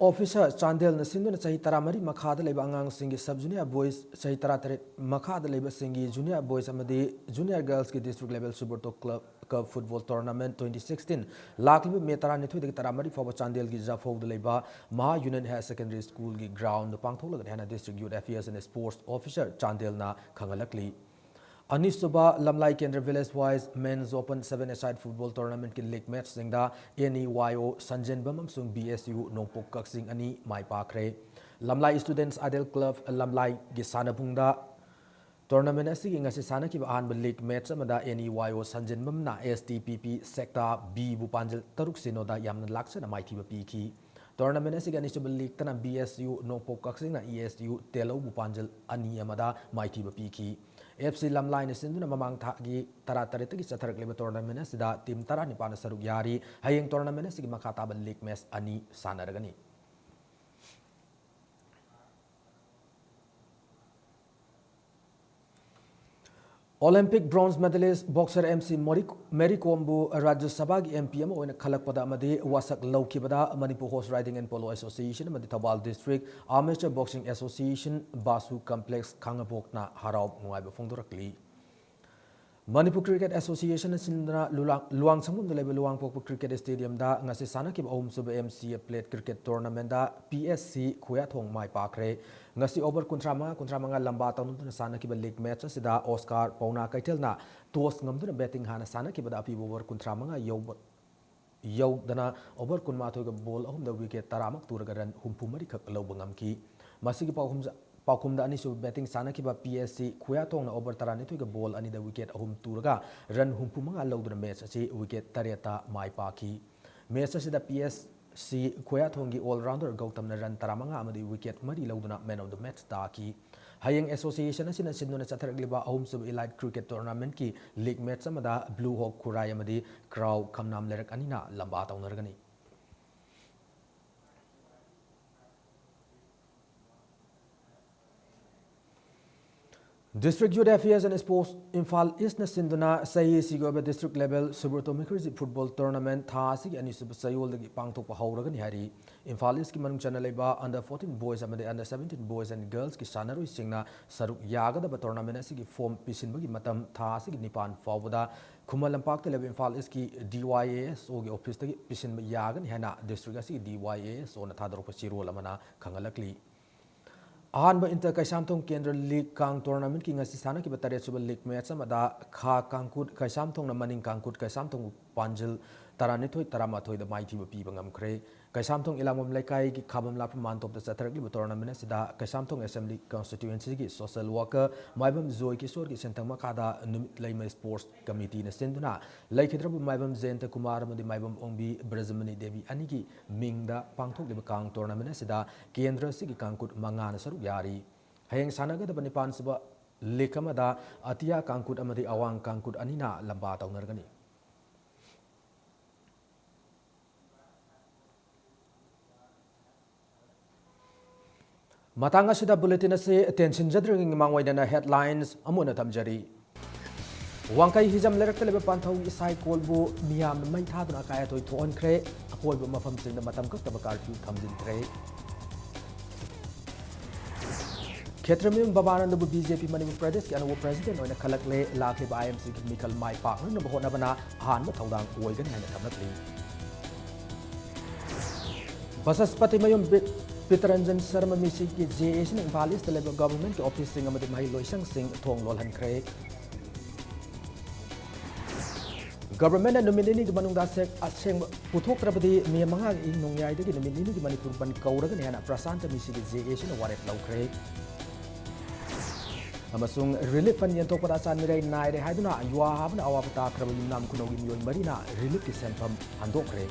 Officer ꯆꯥꯟꯗꯦꯜꯅ ꯁꯤꯟꯗꯨꯅ ꯆꯍꯤ ꯇꯔꯥꯃꯔꯤ ꯃꯈꯥꯗ ꯂꯩꯕ ꯑꯉꯥꯡꯁꯤꯡꯒꯤ sub junior boys, ꯆꯍꯤ ꯇꯔꯥꯇꯔꯦꯠ ꯃꯈꯥꯗ ꯂꯩꯕꯁꯤꯡꯒꯤ junior boys ꯑꯃꯗꯤ junior girlsꯀꯤ district level Super Top Club Cup Football Tournament twenty sixteen ꯂꯥꯛꯂꯤꯕ ꯃꯦ ꯇꯔꯥꯅꯤꯊꯣꯏꯗꯒꯤ ꯇꯔꯥꯃꯔꯤ ꯐꯥꯎꯕ ꯆꯥꯟꯗꯦꯜꯒꯤ ꯖꯐꯧꯗ ꯂꯩꯕ ꯃꯍꯥ Union Higher Secondary Schoolꯒꯤ groundꯗ ꯄꯥꯡꯊꯣꯛꯂꯒꯅꯤ ꯍꯥꯏꯅ District Youth Affairs and Sports Officer ꯆꯥꯟꯗꯦꯜꯅ ꯈꯪꯍꯜꯂꯛꯂꯤ꯫ ꯑꯅꯤꯁꯨꯕ ꯂꯝꯂꯥꯏ ꯀꯦꯟꯗ꯭ꯔ Village Wise Men's Open Seven-a-side Football Tournamentꯀꯤ league matchꯁꯤꯡꯗ ꯑꯦꯟ ꯏ ꯋꯥꯏ ꯑꯣ ꯁꯟꯖꯦꯟꯕꯝ ꯑꯃꯁꯨꯡ ꯕꯤ ꯑꯦꯁ ꯌꯨ ꯅꯣꯡꯄꯣꯛ ꯀꯛꯆꯤꯡ ꯑꯅꯤ ꯃꯥꯏ ꯄꯥꯛꯈ꯭ꯔꯦ꯫ ꯂꯝꯂꯥꯏ Students Idol Club ꯂꯝꯂꯥꯏꯒꯤ ꯁꯥꯟꯅꯕꯨꯡꯗ Tournament ꯑꯁꯤꯒꯤ ꯉꯁꯤ ꯁꯥꯟꯅꯈꯤꯕ ꯑꯍꯥꯟꯕ league match ꯑꯃꯗ N E Y O ꯁꯟꯖꯤꯟꯕꯝꯅ S T P P sector B ꯕꯨ ꯄꯥꯟꯖꯜ ꯇꯔꯨꯛ ꯁꯤꯅꯣꯗ ꯌꯥꯝꯅ ꯂꯥꯛꯆꯅ ꯃꯥꯏꯊꯤꯕ ꯄꯤꯈꯤ꯫ Tournament ꯑꯁꯤꯒꯤ ꯑꯅꯤꯁꯨꯕ league ꯇꯅ B S U ꯅꯣꯡꯄꯣꯛ ꯀꯛꯆꯤꯡꯅ E S U ꯇꯦꯂꯧꯕꯨ ꯄꯥꯟꯖꯜ ꯑꯅꯤ ꯑꯃꯗ ꯃꯥꯏꯊꯤꯕ ꯄꯤꯈꯤ꯫ F C ꯂꯝꯂꯥꯏꯅ ꯁꯤꯟꯗꯨꯅ ꯃꯃꯥꯡ ꯊꯥꯒꯤ ꯇꯔꯥ ꯇꯔꯦꯠꯇꯒꯤ ꯆꯠꯊꯔꯛꯂꯤꯕ tournament ꯑꯁꯤꯗ team ꯇꯔꯥꯅꯤꯄꯥꯟꯅ ꯁꯔꯨꯛ ꯌꯥꯔꯤ꯫ ꯍꯌꯦꯡ tournament ꯑꯁꯤꯒꯤ ꯃꯈꯥ ꯇꯥꯕ league match ꯑꯅꯤ ꯁꯥꯟꯅꯔꯒꯅꯤ꯫ Olympic bronze medalist boxer M C ꯃꯣꯔꯤ-, Mary ꯀꯣꯝꯕꯨ ꯔꯥꯖ꯭ꯌ ꯁꯚꯥꯒꯤ M P ꯑꯃ ꯑꯣꯏꯅ ꯈꯜꯂꯛꯄꯗ ꯑꯃꯗꯤ ꯋꯥꯁꯛ ꯂꯧꯈꯤꯕꯗ Manipur Horse Riding and Polo Association ꯑꯃꯗꯤ Thoubal District Amateur Boxing Association ꯕꯥꯁꯨ Complex ꯈꯥꯡꯉꯕꯣꯛꯅ ꯍꯔꯥꯎ ꯅꯨꯡꯉꯥꯏꯕ ꯐꯣꯡꯗꯣꯔꯛꯂꯤ꯫ ꯃꯅꯤꯄꯨꯔ Cricket Association ꯅ ꯁꯤꯟꯗꯨꯅ ꯂꯨꯂꯥꯡ-, ꯂꯨꯋꯥꯡꯁꯪꯕꯝꯗ ꯂꯩꯕ ꯂꯨꯋꯥꯡꯄꯣꯛꯄ Cricket Stadium ꯗ ꯉꯁꯤ ꯁꯥꯟꯅꯈꯤꯕ ꯑꯍꯨꯝꯁꯨꯕ M C A Plate Cricket Tournament the P S C ꯈꯨꯌꯥꯊꯣꯡ ꯃꯥꯏ ꯄꯥꯛꯈ꯭ꯔꯦ꯫ ꯉꯁꯤ over ꯀꯨꯟꯊ꯭ꯔꯥ ꯃꯉꯥ, ꯀꯨꯟꯊ꯭ꯔꯥ ꯃꯉꯥ ꯂꯝꯕꯥ ꯇꯧꯅꯗꯨꯅ ꯁꯥꯟꯅꯈꯤꯕ league match ꯑꯁꯤꯗ Oscar ꯄꯥꯎꯅꯥ ꯀꯩꯊꯦꯜꯅ toss ꯉꯝꯗꯨꯅ batting ꯍꯥꯟꯅ ꯁꯥꯟꯅꯈꯤꯕꯗ ꯑꯄꯤꯕ over ꯀꯨꯟꯊ꯭ꯔꯥ ꯃꯉꯥ ꯌꯧꯕ, ꯌꯧꯗꯅ over ꯀꯨꯟꯃꯥꯊꯣꯏꯒ ball ꯑꯍꯨꯝꯗ wicket ꯇꯔꯥꯃꯛ ꯇꯨꯔꯒ run ꯍꯨꯝꯐꯨ ꯃꯔꯤꯈꯛ ꯂꯧꯕ ꯉꯝꯈꯤ꯫ ꯃꯁꯤꯒꯤ ꯄꯥꯎꯈꯨꯝ-, ꯄꯥꯎꯈꯨꯝꯗ ꯑꯅꯤꯁꯨꯕ batting ꯁꯥꯟꯅꯈꯤꯕ P S C ꯈꯨꯌꯥꯊꯣꯡꯅ over ꯇꯔꯥꯅꯤꯊꯣꯏꯒ ball ꯑꯅꯤꯗ wicket ꯑꯍꯨꯝ ꯇꯨꯔꯒ run ꯍꯨꯝꯐꯨ ꯃꯉꯥ ꯂꯧꯗꯨꯅ match ꯑꯁꯤ wicket ꯇꯔꯦꯠꯇ ꯃꯥꯏ ꯄꯥꯛꯈꯤ꯫ Match ꯑꯁꯤꯗ P S C ꯈꯨꯌꯥꯊꯣꯡꯒꯤ all-rounder ꯒꯧꯇꯝꯅ run ꯇꯔꯥꯃꯉꯥ ꯑꯃꯗꯤ wicket ꯃꯔꯤ ꯂꯧꯗꯨꯅ man of the match ꯇꯥꯈꯤ꯫ ꯍꯌꯦꯡ association ꯑꯁꯤꯅ ꯁꯤꯟꯗꯨꯅ ꯆꯠꯊꯔꯛꯂꯤꯕ ꯑꯍꯨꯝꯁꯨꯕ Elite Cricket Tournament ꯀꯤ league match ꯑꯃꯗ Blue Hawk ꯈꯨꯔꯥꯏ ꯑꯃꯗꯤ ꯀ꯭ꯔꯥꯎ ꯈꯝꯅꯥꯝ ꯂꯩꯔꯛ ꯑꯅꯤꯅ ꯂꯝꯕꯥ ꯇꯧꯅꯔꯒꯅꯤ꯫ District Youth Affairs and Sports Imphal East ꯅ ꯁꯤꯟꯗꯨꯅ ꯆꯍꯤꯁꯤꯒꯤ ꯑꯣꯏꯕ district level Subroto Mukherjee football tournament ꯊꯥ ꯑꯁꯤꯒꯤ ꯑꯅꯤꯁꯨꯕ ꯆꯌꯣꯜꯗꯒꯤ ꯄꯥꯡꯊꯣꯛꯄ ꯍꯧꯔꯒꯅꯤ ꯍꯥꯏꯔꯤ꯫ ꯏꯝꯐꯥꯜ East ꯀꯤ ꯃꯅꯨꯡ ꯆꯟꯅ ꯂꯩꯕ under fourteen boys ꯑꯃꯗꯤ under seventeen boys and girls ꯀꯤ ꯁꯥꯟꯅꯔꯣꯏꯁꯤꯡꯅ ꯁꯔꯨꯛ ꯌꯥꯒꯗꯕ tournament ꯑꯁꯤꯒꯤ form ꯄꯤꯁꯤꯟꯕꯒꯤ ꯃꯇꯝ ꯊꯥ ꯑꯁꯤꯒꯤ ꯅꯤꯄꯥꯟ ꯐꯥꯎꯕꯗ ꯈꯨꯃꯟ ꯂꯝꯄꯥꯛꯇ ꯂꯩꯕ ꯏꯝꯐꯥꯜ East ꯀꯤ D Y A S O ꯒꯤ office ꯇꯒꯤ ꯄꯤꯁꯤꯟꯕ ꯌꯥꯒꯅꯤ ꯍꯥꯏꯅ district ꯑꯁꯤꯒꯤ D Y A S O ꯅ ꯊꯥꯗꯣꯔꯛꯄ ꯆꯦꯔꯣꯜ ꯑꯃꯅ ꯈꯪꯍꯜꯂꯛꯂꯤ꯫ ꯑꯍꯥꯟꯕ inter ꯀꯩꯁꯥꯝꯊꯣꯡ ꯀꯦꯟꯗ꯭ꯔ league ꯀꯥꯡ tournament ꯀꯤ ꯉꯁꯤ ꯁꯥꯟꯅꯈꯤꯕ ꯇꯔꯦꯠꯁꯨꯕ league match ꯑꯃꯗ ꯈꯥ ꯀꯥꯡꯀꯨꯠ ꯀꯩꯁꯥꯝꯊꯣꯡꯅ ꯃꯅꯤꯡ ꯀꯥꯡꯀꯨꯠ ꯀꯩꯁꯥꯝꯊꯣꯡꯕꯨ ꯄꯥꯟꯖꯤꯜ ꯇꯔꯥꯅꯤꯊꯣꯏ ꯇꯔꯥꯃꯥꯊꯣꯏꯗ ꯃꯥꯏꯊꯤꯕ ꯄꯤꯕ ꯉꯝꯈ꯭ꯔꯦ꯫ ꯀꯩꯁꯥꯝꯊꯣꯡ ꯏꯂꯥꯡꯕꯝ ꯂꯩꯀꯥꯏꯒꯤ ꯈꯥꯕꯝ ꯂꯥꯛꯄ ꯃꯥꯟꯇꯣꯞꯇ ꯆꯠꯊꯔꯛꯂꯤꯕ tournament ꯑꯁꯤꯗ ꯀꯩꯁꯥꯝꯊꯣꯡ Assembly Constituencyꯒꯤ social worker ꯃꯥꯏꯕꯝ ꯖꯣꯏ ꯀꯤꯁꯣꯔꯒꯤ ꯁꯤꯟꯊꯪ ꯃꯈꯥꯗ ꯅꯨꯃꯤꯠ ꯂꯩꯃ Sports Committeeꯅ ꯁꯤꯟꯗꯨꯅ ꯂꯩꯈꯤꯗ꯭ꯔꯕ ꯃꯥꯏꯕꯝ ꯖꯌꯟꯇ ꯀꯨꯃꯥꯔ ꯑꯃꯗꯤ ꯃꯥꯏꯕꯝ ꯑꯣꯡꯕꯤ ꯕ꯭ꯔꯖꯃꯅꯤ ꯗꯦꯕꯤ ꯑꯅꯤꯒꯤ ꯃꯤꯡꯗ ꯄꯥꯡꯊꯣꯛꯂꯤꯕ ꯀꯥꯡ tournament ꯑꯁꯤꯗ ꯀꯦꯟꯗ꯭ꯔ ꯑꯁꯤꯒꯤ ꯀꯥꯡꯀꯨꯠ ꯃꯉꯥꯅ ꯁꯔꯨꯛ ꯌꯥꯔꯤ꯫ ꯍꯌꯦꯡ ꯁꯥꯟꯅꯒꯗꯕ ꯅꯤꯄꯥꯟꯁꯨꯕ league ꯑꯃꯗ ꯑꯇꯤꯌꯥ ꯀꯥꯡꯀꯨꯠ ꯑꯃꯗꯤ ꯑꯋꯥꯡ ꯀꯥꯡꯀꯨꯠ ꯑꯅꯤꯅ ꯂꯝꯕꯥ ꯇꯧꯅꯔꯒꯅꯤ꯫ ꯃꯇꯥꯡ ꯑꯁꯤꯗ bulletin ꯑꯁꯤ ꯇꯦꯟꯁꯤꯟꯖꯗ꯭ꯔꯤꯉꯩ ꯃꯃꯥꯡ ꯑꯣꯏꯅ headlines ꯑꯃꯨꯛ ꯍꯟꯅ ꯊꯝꯖꯔꯤ꯫ ꯋꯥꯡꯈꯩ ꯍꯤꯖꯝ ꯂꯩꯔꯛꯇ ꯂꯩꯕ ꯄꯥꯟꯊꯧꯒꯤ ꯏꯁꯥ ꯏꯀꯣꯜꯕꯨ ꯃꯤꯌꯥꯝꯅ ꯃꯩ ꯊꯥꯗꯨꯅ ꯑꯀꯥꯏ ꯑꯊꯣꯏ ꯊꯣꯛꯍꯟꯈ꯭ꯔꯦ꯫ ꯑꯀꯣꯏꯕ ꯃꯐꯝꯁꯤꯡꯗ ꯃꯇꯝ ꯀꯛꯇꯕ curfew ꯊꯝꯖꯤꯟꯈ꯭ꯔꯦ꯫ ꯈꯦꯇ꯭ꯔꯃꯌꯨꯝ ꯕꯕꯥꯅꯟꯗꯕꯨ BJP ꯃꯅꯤꯄꯨꯔ ꯄ꯭ꯔꯗꯦꯁꯀꯤ ꯑꯅꯧꯕ president ꯑꯣꯏꯅ ꯈꯜꯂꯛꯂꯦ꯫ ꯂꯥꯛꯂꯤꯕ IMCꯒꯤ ꯃꯤꯈꯜ ꯃꯥꯏ ꯄꯥꯛꯅꯅꯕ ꯍꯣꯠꯅꯕꯅ ꯑꯍꯥꯟꯕ ꯊꯧꯗꯥꯡ ꯑꯣꯏꯒꯅꯤ ꯍꯥꯏꯅ ꯊꯝꯂꯛꯂꯤ꯫ ꯕꯁꯁꯄꯇꯤꯃꯌꯨꯝ ꯕꯤ-, ꯕꯤꯇꯔꯟꯖꯟ ꯁꯔꯃ ꯃꯤꯁꯤꯒꯤ JACꯅ ꯏꯝꯐꯥꯜ Eastꯇ ꯂꯩꯕ governmentꯀꯤ officeꯁꯤꯡ ꯑꯃꯗꯤ ꯃꯍꯩ ꯂꯣꯏꯁꯪꯁꯤꯡ ꯊꯣꯡ ꯂꯣꯜꯍꯟꯈ꯭ꯔꯦ꯫ Governmentꯅ ꯅꯨꯃꯤꯠ ꯅꯤꯅꯤꯒꯤ ꯃꯅꯨꯡꯗ ꯑꯁꯦꯡ-, ꯑꯁꯦꯡꯕ ꯄꯨꯊꯣꯛꯇ꯭ꯔꯕꯗꯤ ꯃꯦ ꯃꯉꯥꯒꯤ ꯑꯍꯤꯡ ꯅꯣꯡꯌꯥꯏꯗꯒꯤ ꯅꯨꯃꯤꯠ ꯅꯤꯅꯤꯒꯤ ꯃꯅꯤꯄꯨꯔ ꯕꯟ ꯀꯧꯔꯒꯅꯤ ꯍꯥꯏꯅ ꯄ꯭ꯔꯁꯥꯟꯇ ꯃꯤꯁꯤꯒꯤ JACꯅ ꯋꯥꯔꯦꯞ ꯂꯧꯈ꯭ꯔꯦ꯫ ꯑꯃꯁꯨꯡ relief fund ꯌꯦꯟꯊꯣꯛꯄꯗ ꯑꯆꯥꯟ ꯃꯤꯔꯩ ꯅꯥꯏꯔꯦ ꯍꯥꯏꯗꯨꯅ ꯌꯨꯍꯥ ꯍꯥꯕꯅ ꯑꯋꯥꯕ ꯇꯥꯈ꯭ꯔꯕ ꯌꯨꯝꯅꯥꯝ ꯈꯨꯅꯧꯒꯤ ꯃꯤꯑꯣꯏ ꯃꯔꯤꯅ reliefꯀꯤ ꯁꯦꯟꯐꯝ ꯍꯟꯗꯣꯛꯈ꯭ꯔꯦ꯫